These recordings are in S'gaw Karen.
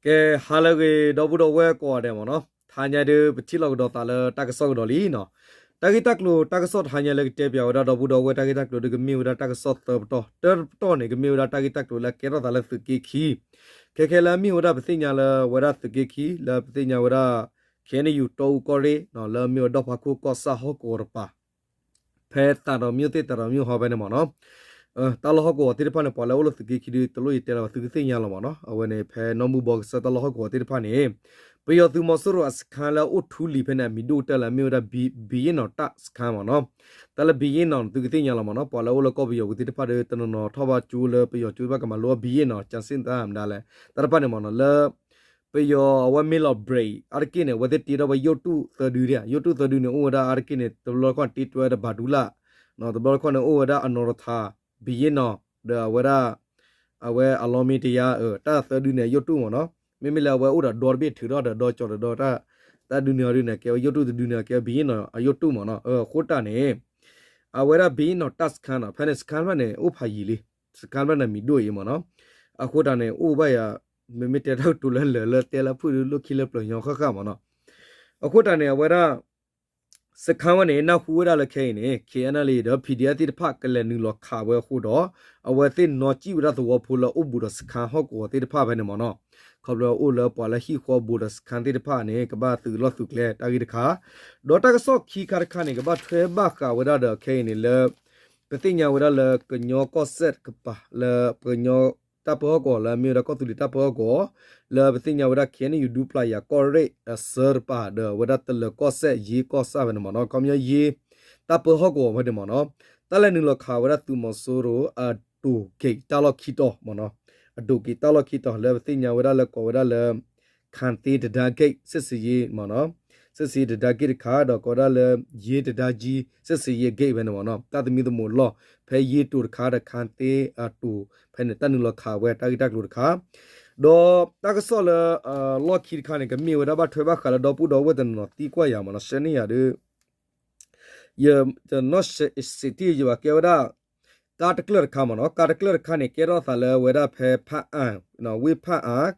ကဲ ဟါလၢအဂ့ၤ ဒီပုၢ်ဒီဝဲၢ်ကိးဂၤဒဲးမ့ၢ်နီၤ, တဟါညါဒုး ပထံၣ်လိာ်ကဒီးသးလၢတၢ်ကစီၣ်ကဒီးလံနီၤ. တၢ်ဂ့ၢ်တၢ်ကျိၤတၢ်ကစီၣ်တဟါညါလၢကတဲပၠးဝဲဒၣ်ဒီပုၢ်ဒီဝဲၢ် တၢ်ဂ့ၢ်တၢ်ကျိၤဒုးကမ့ၢ်ဝဲဒၣ်တၢ်ကစီၣ်သၢပတီၢ်, တၢပတီၢ်န့ၣ် ကမ့ၢ်ဝဲဒၣ်တၢ်ဂ့ၢ်တၢ်ကျိၤလၢကဲထီၣ်သးလၢသုးက့ခံ, ခဲခဲလၢအမ့ၢ်ဝဲဒၣ်ပသ့ၣ်ညါလၢဝဲဒၣ်သုးက့ခံ လၢပသ့ၣ်ညါဝဲဒၣ် ခဲအံၤယူၤတီအူကီၢ်ရ့ၣ်နီၤ လၢအမ့ၢ်ဝဲဒီၣ်ဖးခိၣ်ကီၢ်ဆၣ်ဟီၣ်ကဝီၤတပၤ ဖဲသးဒီးမ့ၢ်သ့ၣ်သးဒီးမ့ၢ်ဟီဖဲန့ၣ်မ့ၢ်နီၤ, တၢ်လီၢ်ဟီၣ်ကဝီၤသ့ၣ်တဖၣ်န့ၣ် ပှၤလၢအအိၣ်လၢသုးက့ခံဒုး တလိၣ်ယတဲလၢၤဘၣ် သုကသ့ၣ်ညါလီၤမ့ၢ်နီၤ. အဝဲန့ၣ်ဖဲနီၢ်မုၢ်ဘီကစၢၢ်တၢ်လီၢ်ဟီၣ်ကဝီၤသ့ၣ်တဖၣ်န့ၣ် ပယီၤသုးမီၤစိရိၤအစခန်းလၢအအိၣ်ထူလံၤဖဲန့ၣ် အမံၤဒိၣ်ကတၢၢ်လၢအမ့ၢ်ဝဲဒၣ် ဘံယ့ၣ်နီၤတၢ်စခန်းမ့ၢ်နီၤ. တၢ်လၢဘံယ့ၣ်နီၤန့ၣ် သုကသ့ၣ်ညါလီၤမ့ၢ်နီၤ, ပှၤလၢအအိၣ်လၢကီၢ်ပယီၤပူၤသ့ၣ်တဖၣ်ဒီး တနီၤနီၤထီၣ်ဘၣ်ကၠိလၢပယီၤကၠိဘၣ်ကမၤလိအီၤ ဘံယ့ၣ်နီၤ ကၠၢ်စ့ၣ်တၢ်မဒါလဲၣ် တၢ်တဖၣ်န့ၣ်မ့ၢ်နီၤ လၢ ပယီၤအဝဲမ့ၢ်လီၤ break အါတက့ၢ်န့ၣ် အဝဲသ့ၣ်တ့ထီၣ်ဝဲယိၣ်တူၢ်သၢဒုဒၣ်, ယိၣ်တူၢ်သၢဒုန့ၣ် အိၣ်ဝဲဒၣ်အါတက့ၢ်န့ၣ် တဘျီတခီၣ်န့ၣ် တ့ထီၣ်ဝဲဒၣ်ဘၤဒူလၣ်, တဘျီတခီၣ်န့ၣ် အိၣ်ဝဲဒၣ်အနီၢ်ရထါ, ဘံယ့ၣ်နီၤ, ဒီးအဝဲဒၣ် အဝဲအလီၢ်မ့ၢ်တယါ တၢ်သၢဒုန့ၣ် အယိၣ်တူၢ်မ့ၢ်နီၤ. မ့မ့ၢ်လၢအဝဲအိၣ်ဒီးဒီတဘ့ၣ်ထုးထီၣ်ဒီးဒီကၠီဒီးဒီ တၢ်ဒုန့ၣ်အီၤဒုန့ၣ် ကဲဝဲယိၣ်တူၢ်တဒုန့ၣ် ကဲဝဲဘံယ့ၣ်နီၤအယိၣ်တူၢ်မ့ၢ်နီၤ. အဃိတၢ်န့ၣ် အဝဲဒၣ်ဘံယ့ၣ်နီၤတၢ်စခန်းနီၤ ဖဲန့ၣ် စခန်းဖဲန့ၣ် အိၣ်ဖးယံာ်လံ, စခန်းဖဲန့ၣ် မံၤဒိၣ်အံၤမ့ၢ်နီၤ. အဃိတၢ်န့ၣ် အိၣ်ဘၣ်ယၤ မ့မ့ၢ်တဲတၢ်ကတိၤလၢလၢာ်လၢတဲလၢဖုၣ်ဒုး လိၣ်ခံလၢပျၢၤညီဃၣ်ဃၣ်မ့ၢ်နီၤ. အဃိတၢ်န့ၣ် အဝဲဒၣ် စခန်းဝဲန့ၣ် နၢ်ဟူဝဲဒၣ်လၢခဲအံၤန့ၣ် KNLA ဒီး PDF သ့ၣ်တဖၣ်ကလဲၤနုာ်လီၤခးဝဲအဃိဒီး အဝဲသ့ၣ်နီၣ်ကံၣ်ဝဲဒၣ်သဝီဖိလၢအိၣ်ဘူးဒီးစခန်းဟီၣ်ကဝီၤသ့ၣ်တဖၣ်ဖဲန့ၣ်မ့ၢ်နီၤ. ခီဖျိအိၣ်လၢပှၤလၢဟံၣ်ဃီဘူးဒီးစခန်းသ့ၣ်တဖၣ်န့ၣ် ကဘၣ်သုးလီၢ်သုးကျဲတၢ်ဂ့ၢ်တခါ, ဒီးတၢ်ကစီၣ်ခံခါတခါန့ၣ် ကဘၣ်ထွဲဘၣ်ဃးဝဲဒၣ်ဒီးခဲအံၤန့ၣ်လၢ ပသ့ၣ်ညါဝဲဒၣ်လၢကညီကီၢ်စဲၣ်တကပၤ လၢပကညီတၢ်ပၢဟီၣ်ကဝီၤ လၢအမ့ၢ်ဝဲဒၣ်ကီၢ်သူလ့ၤတၢ်ပၢဟီၣ်ကဝီၤ လၢပသ့ၣ်ညါဝဲဒၣ် KNU ဒူပျၢ်ယၤကီၢ်ရ့ၣ်အဆၢတပၤ ဒီးအဝဲဒၣ်တလၢၤကီၢ်စဲၣ်ယ့ကီၢ်ဆၣ်ဖဲန့ၣ်မ့ၢ်နီၤ, ခီပညီယ့ တၢ်ပၢဟီၣ်ကဝီၤဖဲန့ၣ်မ့ၢ်နီၤ, တၢ်လဲၤနုာ်လီၤခးဝဲဒၣ်သုးမီၤစိရိၤအဒိၣ်က့ၤတၢ်လီၢ်ခံတီၤမ့ၢ်နီၤ, အဒိၣ်က့ၤတၢ်လီၢ်ခံတီၤ လၢပသ့ၣ်ညါဝဲဒၣ်လၢကိးဝဲဒၣ်လၢ ခၣ်သ့တဒါဂ့ၢ် စစ်ဆင်ရေးမ့ၢ်နီၤ, စစ်ဆင်ရေးတဒါဂ့ၢ်တခါ ဒီးကိးဝဲဒၣ်လၢ ယ့တဒါကၠံ စစ်ဆင်ရေးဂ့ၢ်ဖဲန့ၣ်မ့ၢ်နီၤ, တၢ်သမံသမိးလီၢ် ဖဲယ့တိၤတခါဒီးခၣ်သ့အတိၤ ဖဲန့ၣ် တၢ်နုာ်လီၤခးဝဲတၢ်ဂ့ၢ်တၢ်ကျိၤတခါ, ဒီးတၢ်ကစီၣ်လၢ လီၢ်ခံတခါန့ၣ် ကမ့ၢ်ဝဲဒၣ်ဘၣ်ထွဲဘၣ်ဃးလၢဒီပုၢ်ဒီဝဲၢ်တနီၤနီၤသံကွၢ်ယၤမ့ၢ်နီၤ, ရှဲန့ၢ်ယၤဒုး ယနီၢ်စံးတံၢ်ယဘၣ်ကဲဝဲဒၣ် ကါတကျၢၢ်တခါမ့ၢ်နီၤ, ကါတကျၢၢ်တခါန့ၣ် ကဲထီၣ်သးလၢဝဲဒၣ်ဖဲဖၣ်အၣ်, ဝ့ၢ်ဖၣ်အၣ်,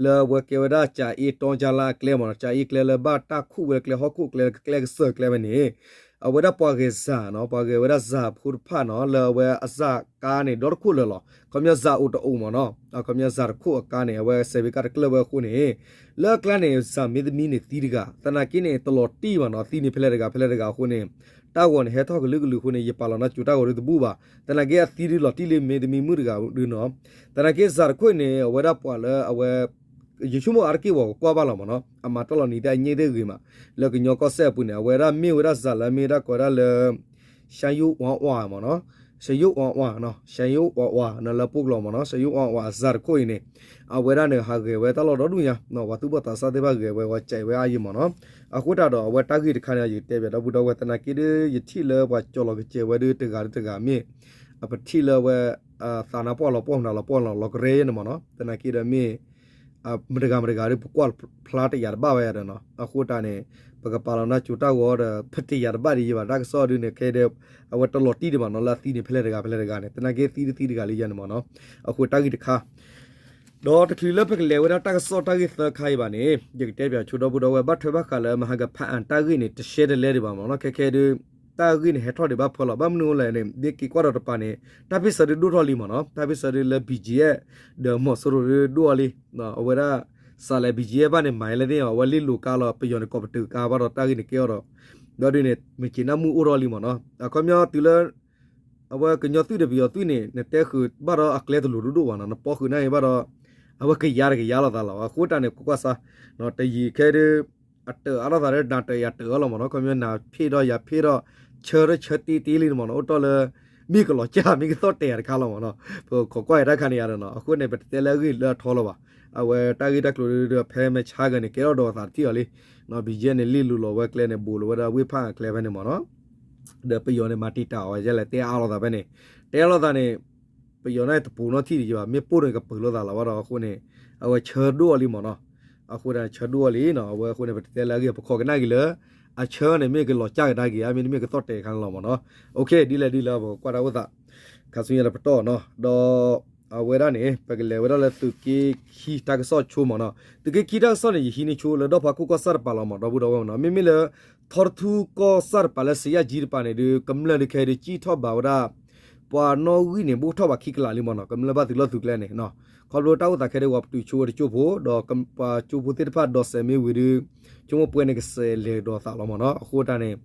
လၢအဝဲကဲဝဲဒၣ်ကၠၤအ့တီကၠၤလါအကျဲမ့ၢ်နီၤ, ကၠၤအ့ကျဲလၢဘၣ်တၢ်ခူၣ်ဝဲကျဲဟီၣ်ခိၣ်ကျဲ ကျဲကစၢၢ်ကျဲဖဲန့ၣ်, အဝဲဒၣ်ပှၤဂဲၤစၢ်နီၤ, ပှၤဂဲၤဝဲဒၣ်စၢ်ဖိတဖၣ်နီၤ လၢအဝဲအစၢ်ကါန့ၣ် ဒီတခိၣ်လၢာ်လီၤ, ခီပညီစၢ်အိၣ်တအိၣ်မ့ၢ်နီၤ, ခီပညီစၢ်တခိၣ်အကါန့ၣ် အဝဲစဲးဝဲကါတကျၢၢ်ဝဲအဃိန့ၣ် လၢအကျါန့ၣ် စၢ်မ့တမံန့ၣ်သံတဂၤ, သနာ်က့န့ၣ် တလီၤတံၢ်ဘၣ်နီၤ, သံန့ၣ်ဖဲလဲၣ်တဂၤ ဖဲလဲၣ်တဂၤအဃိန့ၣ်, တၢ်ဂီၤန့ၣ် ဟဲထီၣ်ကလုာ်ကလုာ်အဃိန့ၣ် ယပာ်လီၤနါစိၤတၢ်ဂီၤဒုးတဘူၣ်ဘၣ်, သနာ်က့အသံဒုးလီၤတံၢ်လံမ့တမံမုၣ်တဂၤဒုးနီၤ, သနာ်က့စၢ်တခိၣ်န့ၣ် အဝဲဒၣ်ပှၤလၢအဝဲ ယဆိကမိၣ်အါတက့ၢ်ဝဲကကွၢ်ဘၣ်လီၤမ့ၢ်နီၤ, အမၤတၢ်လီၤနံၤသ့ၣ်အညိတ်သ့ၣ်ဂ့ၤမး, လၢကညီကီၢ်စဲၣ်အပူၤန့ၣ် အဝဲဒၣ်မ့ၢ်ဝဲဒၣ်စၢ်လၢအမ့ၢ်ဝဲဒၣ်ကိးဝဲဒၣ်လၢ ရှမ်းရိုးအွင်ဝါမ့ၢ်နီၤ, ရှမ်းရိုးအွင်ဝါနီၤ, ရှမ်းရိုးအွင်ဝါနီၤ လၢပှိၢ်ကျိာ်မ့ၢ်နီၤ, ရှမ်းရိုးအွင်ဝါအစၢ်တခိၣ်အံၤန့ၣ်, အဝဲဒၣ်န့ၣ် ဟးဂဲၤဝဲတၢ်လီၢ်ဒီဒူၣ်ညါ, ပှၤသူၣ်ဘီၣ်သးစၢ်သ့ၣ်တဖၣ်ဂဲၤဝဲ ဝဲကဲးဝဲအါယံၤမ့ၢ်နီၤ, အဃိတၢ်ဒီးအဝဲတၢ်ဂ့ၢ်တခါန့ၣ် ယကတဲဘၣ်ဒီပုၢ်ဒီဝဲၢ် သနာ်က့ဒီး ယထံၣ်လၢပှၤကၠီၤလီၤကစဲးဝဲဒၣ်တဂၤဒီးတဂၤမ့ၢ် အပထံၣ်လၢအဝဲ သးနါပှၢ်လီၤပှီၢ်မနုၤလီၤပှီၢ်လီၤ လီၤကရဲန့ၣ်မ့ၢ်နီၤ, သနာ်က့ဒီးမ့ၢ် မတဂၤမတဂၤဒီး ပကွၢ်ဖျါတယာ်တဘၣ်ဝဲယၤဒီးနီၤ, အဃိတၢ်န့ၣ် ပကပာ်လီၤနါစိၤတၢ်ဂီၤဒီး ပတယာ်တဘၣ်ဒံးယဘၣ် တၢ်ကစီၣ်ဒုးန့ၣ် ခဲအံၤဒီး အဝဲတလီၤတံၢ်ဒံးဘၣ်နီၤ လၢအသံန့ၣ် ဖဲလဲၣ်တဂၤဖဲလဲၣ်တဂၤန့ၣ် သနာ်က့သံတသံတဂၤလံယၤန့ၣ်မ့ၢ်နီၤ, အဃိတၢ်ဂ့ၢ်တခါ ဒီးတချုးလၢပကလဲၤဝဲဒၣ်တၢ်ကစီၣ်တၢ်ဂ့ၢ်သၢခါအံၤဘၣ်န့ၣ် ယကတဲပၠးဆိဒီပုၢ်ဒီဝဲၢ် ဘၣ်ထွဲဘၣ်ဃးလၢမဟါကဖၣ်အၣ်တၢ်ဂ့ၢ်န့ၣ် တရှဲတလဲဒံးဘၣ်မ့ၢ်နီၤ, ခဲခဲဒုး တၢ်ဂ့ၢ်န့ၣ် ဟဲထီၣ်ဒံးဘၣ်ဖၢလီၤ ဘၣ်မနုၤလဲၣ်န့ၣ် ဒ်က့ၤကွၢ်ဒီးတပၤန့ၣ် တၢ်ဖ့ၣ်ဆၢဒုးဒိၣ်ထီၣ်လံမ့ၢ်နီၤ, တၢ်ဖ့ၣ်ဆၢဒုးလၢ ဘံၣ်ကၠံၣ်အဲၣ် ဒီးမီၤစိရိၤဒုးဒိၣ်အီၤလံ, အဝဲဒၣ် စးလဲၣ် ဘံၣ်ကၠံၣ်အဲၣ်ဘၣ်န့ၣ် မၤလဲၣ်သ့ၣ်အီၤ အဝဲလ့လိာ်ကါလီၤ ပယီၤန့ၣ် ကိးပတုာ်ကါဘၣ်ဒီးတၢ်ဂ့ၢ်န့ၣ်ကဲအီၤဒီး, ဒီးဒုးန့ၣ် မုၢ်က့ၤနၢ်မုၢ်အိၣ်ထီၣ်လံမ့ၢ်နီၤ, အခီပညီတုၤလၢ အဝဲကညီသုးဒီးပယီၤသုးန့ၣ် နတဲဃုာ်ဘၣ်ဒီးအကျဲတလိၤဒိၣ်ဒိၣ်ဘၣ်နီၤ, နပီဃုာ်နၢ်အံၤဘၣ်ဒီး အဝဲကယါတကယါလိာ်သးလီၤ, အဃိတၢ်န့ၣ် ကွၢ်ကွၢ်စါ တယံာ်ခဲဒုး အတၢၢ်အါထီၣ်သးဒီး နၤတၢၢ်ယၤတၢၢ်အီၤလီၤမ့ၢ်နီၤ, ခီပညီနၤဖ့ၣ်ဒီးယၤဖ့ၣ်ဒီး ဆၢထီၣ်ဆၢတ့တ့လံန့ၣ်မ့ၢ်နီၤ, အိၣ်တ့ၢ်လၢ မ့ၢ်ကလီၤစၢ် မ့ၢ်ကသီၣ်တဲာ်တခါလီၤမ့ၢ်နီၤ, ပခိးကွၢ်အံၤတၢ်ခါန့ၣ်ယၤဒီးနီၤ, အဃိန့ၣ် ပတတဲလၢအဂ့ၢ်လၢအထီလီၤဘၣ်, အဝဲတၢ်ဂ့ၢ်တၢ်ကျိၤဒုးဒီး ဖဲမဲာ်ဆါဂၤန့ၣ် ကဲထီၣ်ဒီးအသးတထံၣ်အီၤလံ, ဘံၣ်ကၠံၣ်အဲၣ်န့ၣ် လ့လိာ်လီၤဝဲကျဲန့ၣ် ဘူးလီၤဝဲဒၣ်ဝ့ၢ်ဖၣ်အၣ်ကျဲဖဲန့ၣ်မ့ၢ်နီၤ ဒီးပယီၤန့ၣ် မၤတံာ်တာ်အီၤဝဲဒ်လဲၣ် တဲအါလိာ်သးဖဲန့ၣ်, တဲအါလိာ်သးန့ၣ် ပယီၤန့ၣ်တပူၤနီတထံၣ်ဒံးဘၣ်, မ့ၣ်ပိၢ်န့ၣ်ကပၢၤလိာ်သးလီၤဘၣ်ဒီး အဃိန့ၣ် အဝဲဆၢဒိၣ်အီၤလံမ့ၢ်နီၤ, အဃိန့ၣ် ဆၢဒိၣ်အီၤလံနီၤ, အဝဲအဃိန့ၣ် ပတတဲလၢအဂ့ၢ် ပခိးကနၣ်က့ၤလၢ အဆၢန့ၣ် မ့ၢ်ကလီၤစၢ်ကဒါက့ၤဧါ မ့တမ့ၢ်ကသီၣ်တဲာ်ခါန့ၣ်လီၤမ့ၢ်နီၤ, ဒ်လဲၣ်ဒ်လဲၣ် ပကကွၢ်တၢ်အိၣ်သး ခါဆူညါလၢပတီၢ်နီၤ, ဒီး အဝဲဒၣ်န့ၣ် ပကလဲၤဝဲဒၣ်လၢသုးက့ခံတၢ်ကစီၣ်ဆိမ့ၢ်နီၤ. သုးက့ခံတၢ်ကစီၣ်န့ၣ် ယဟံးန့ၢ်ဆိလၢဒီၣ်ဖးခိၣ်ကီၢ်ဆၣ်တပၤလီၤမ့ၢ် ဒီပုၢ်ဒီဝဲၢ်မ့ၢ်နီၤ. မ့မ့ၢ်လၢ ထီတထူကီၢ်ဆၣ်တပၤလၢစံယၣ်ကၠံတပၤန့ၣ်ဒုး ကမျၢၢ်ဒုးခဲအံၤဒုး ကံၣ်ထီၣ်ဘၣ်ဝဲဒၣ် ပှၤနီၣ်ဂံၢ်န့ၣ် ဘိၣ်ထီၣ်ဘၣ်ခံကလးလံမ့ၢ်နီၤ. ကမျၢၢ်ဘၣ်သုးလီၢ်သုးကျဲန့ၣ် ခီဖျိတၢ်အိၣ်သးခဲဒုး ပှၤပတုာ်ဆိဝဲတကၠိၢ်ဖိ ဒီးပှၤကၠိဖိသ့ၣ်တဖၣ်ဒီးစဲးမ့ၢ်ဝံၤဒုး ဆိကမိၣ်ပှဲၤန့ၣ်ကစဲးလဲၤဒီးသးလီၤမ့ၢ်နီၤ. အဃိတၢ်န့ၣ်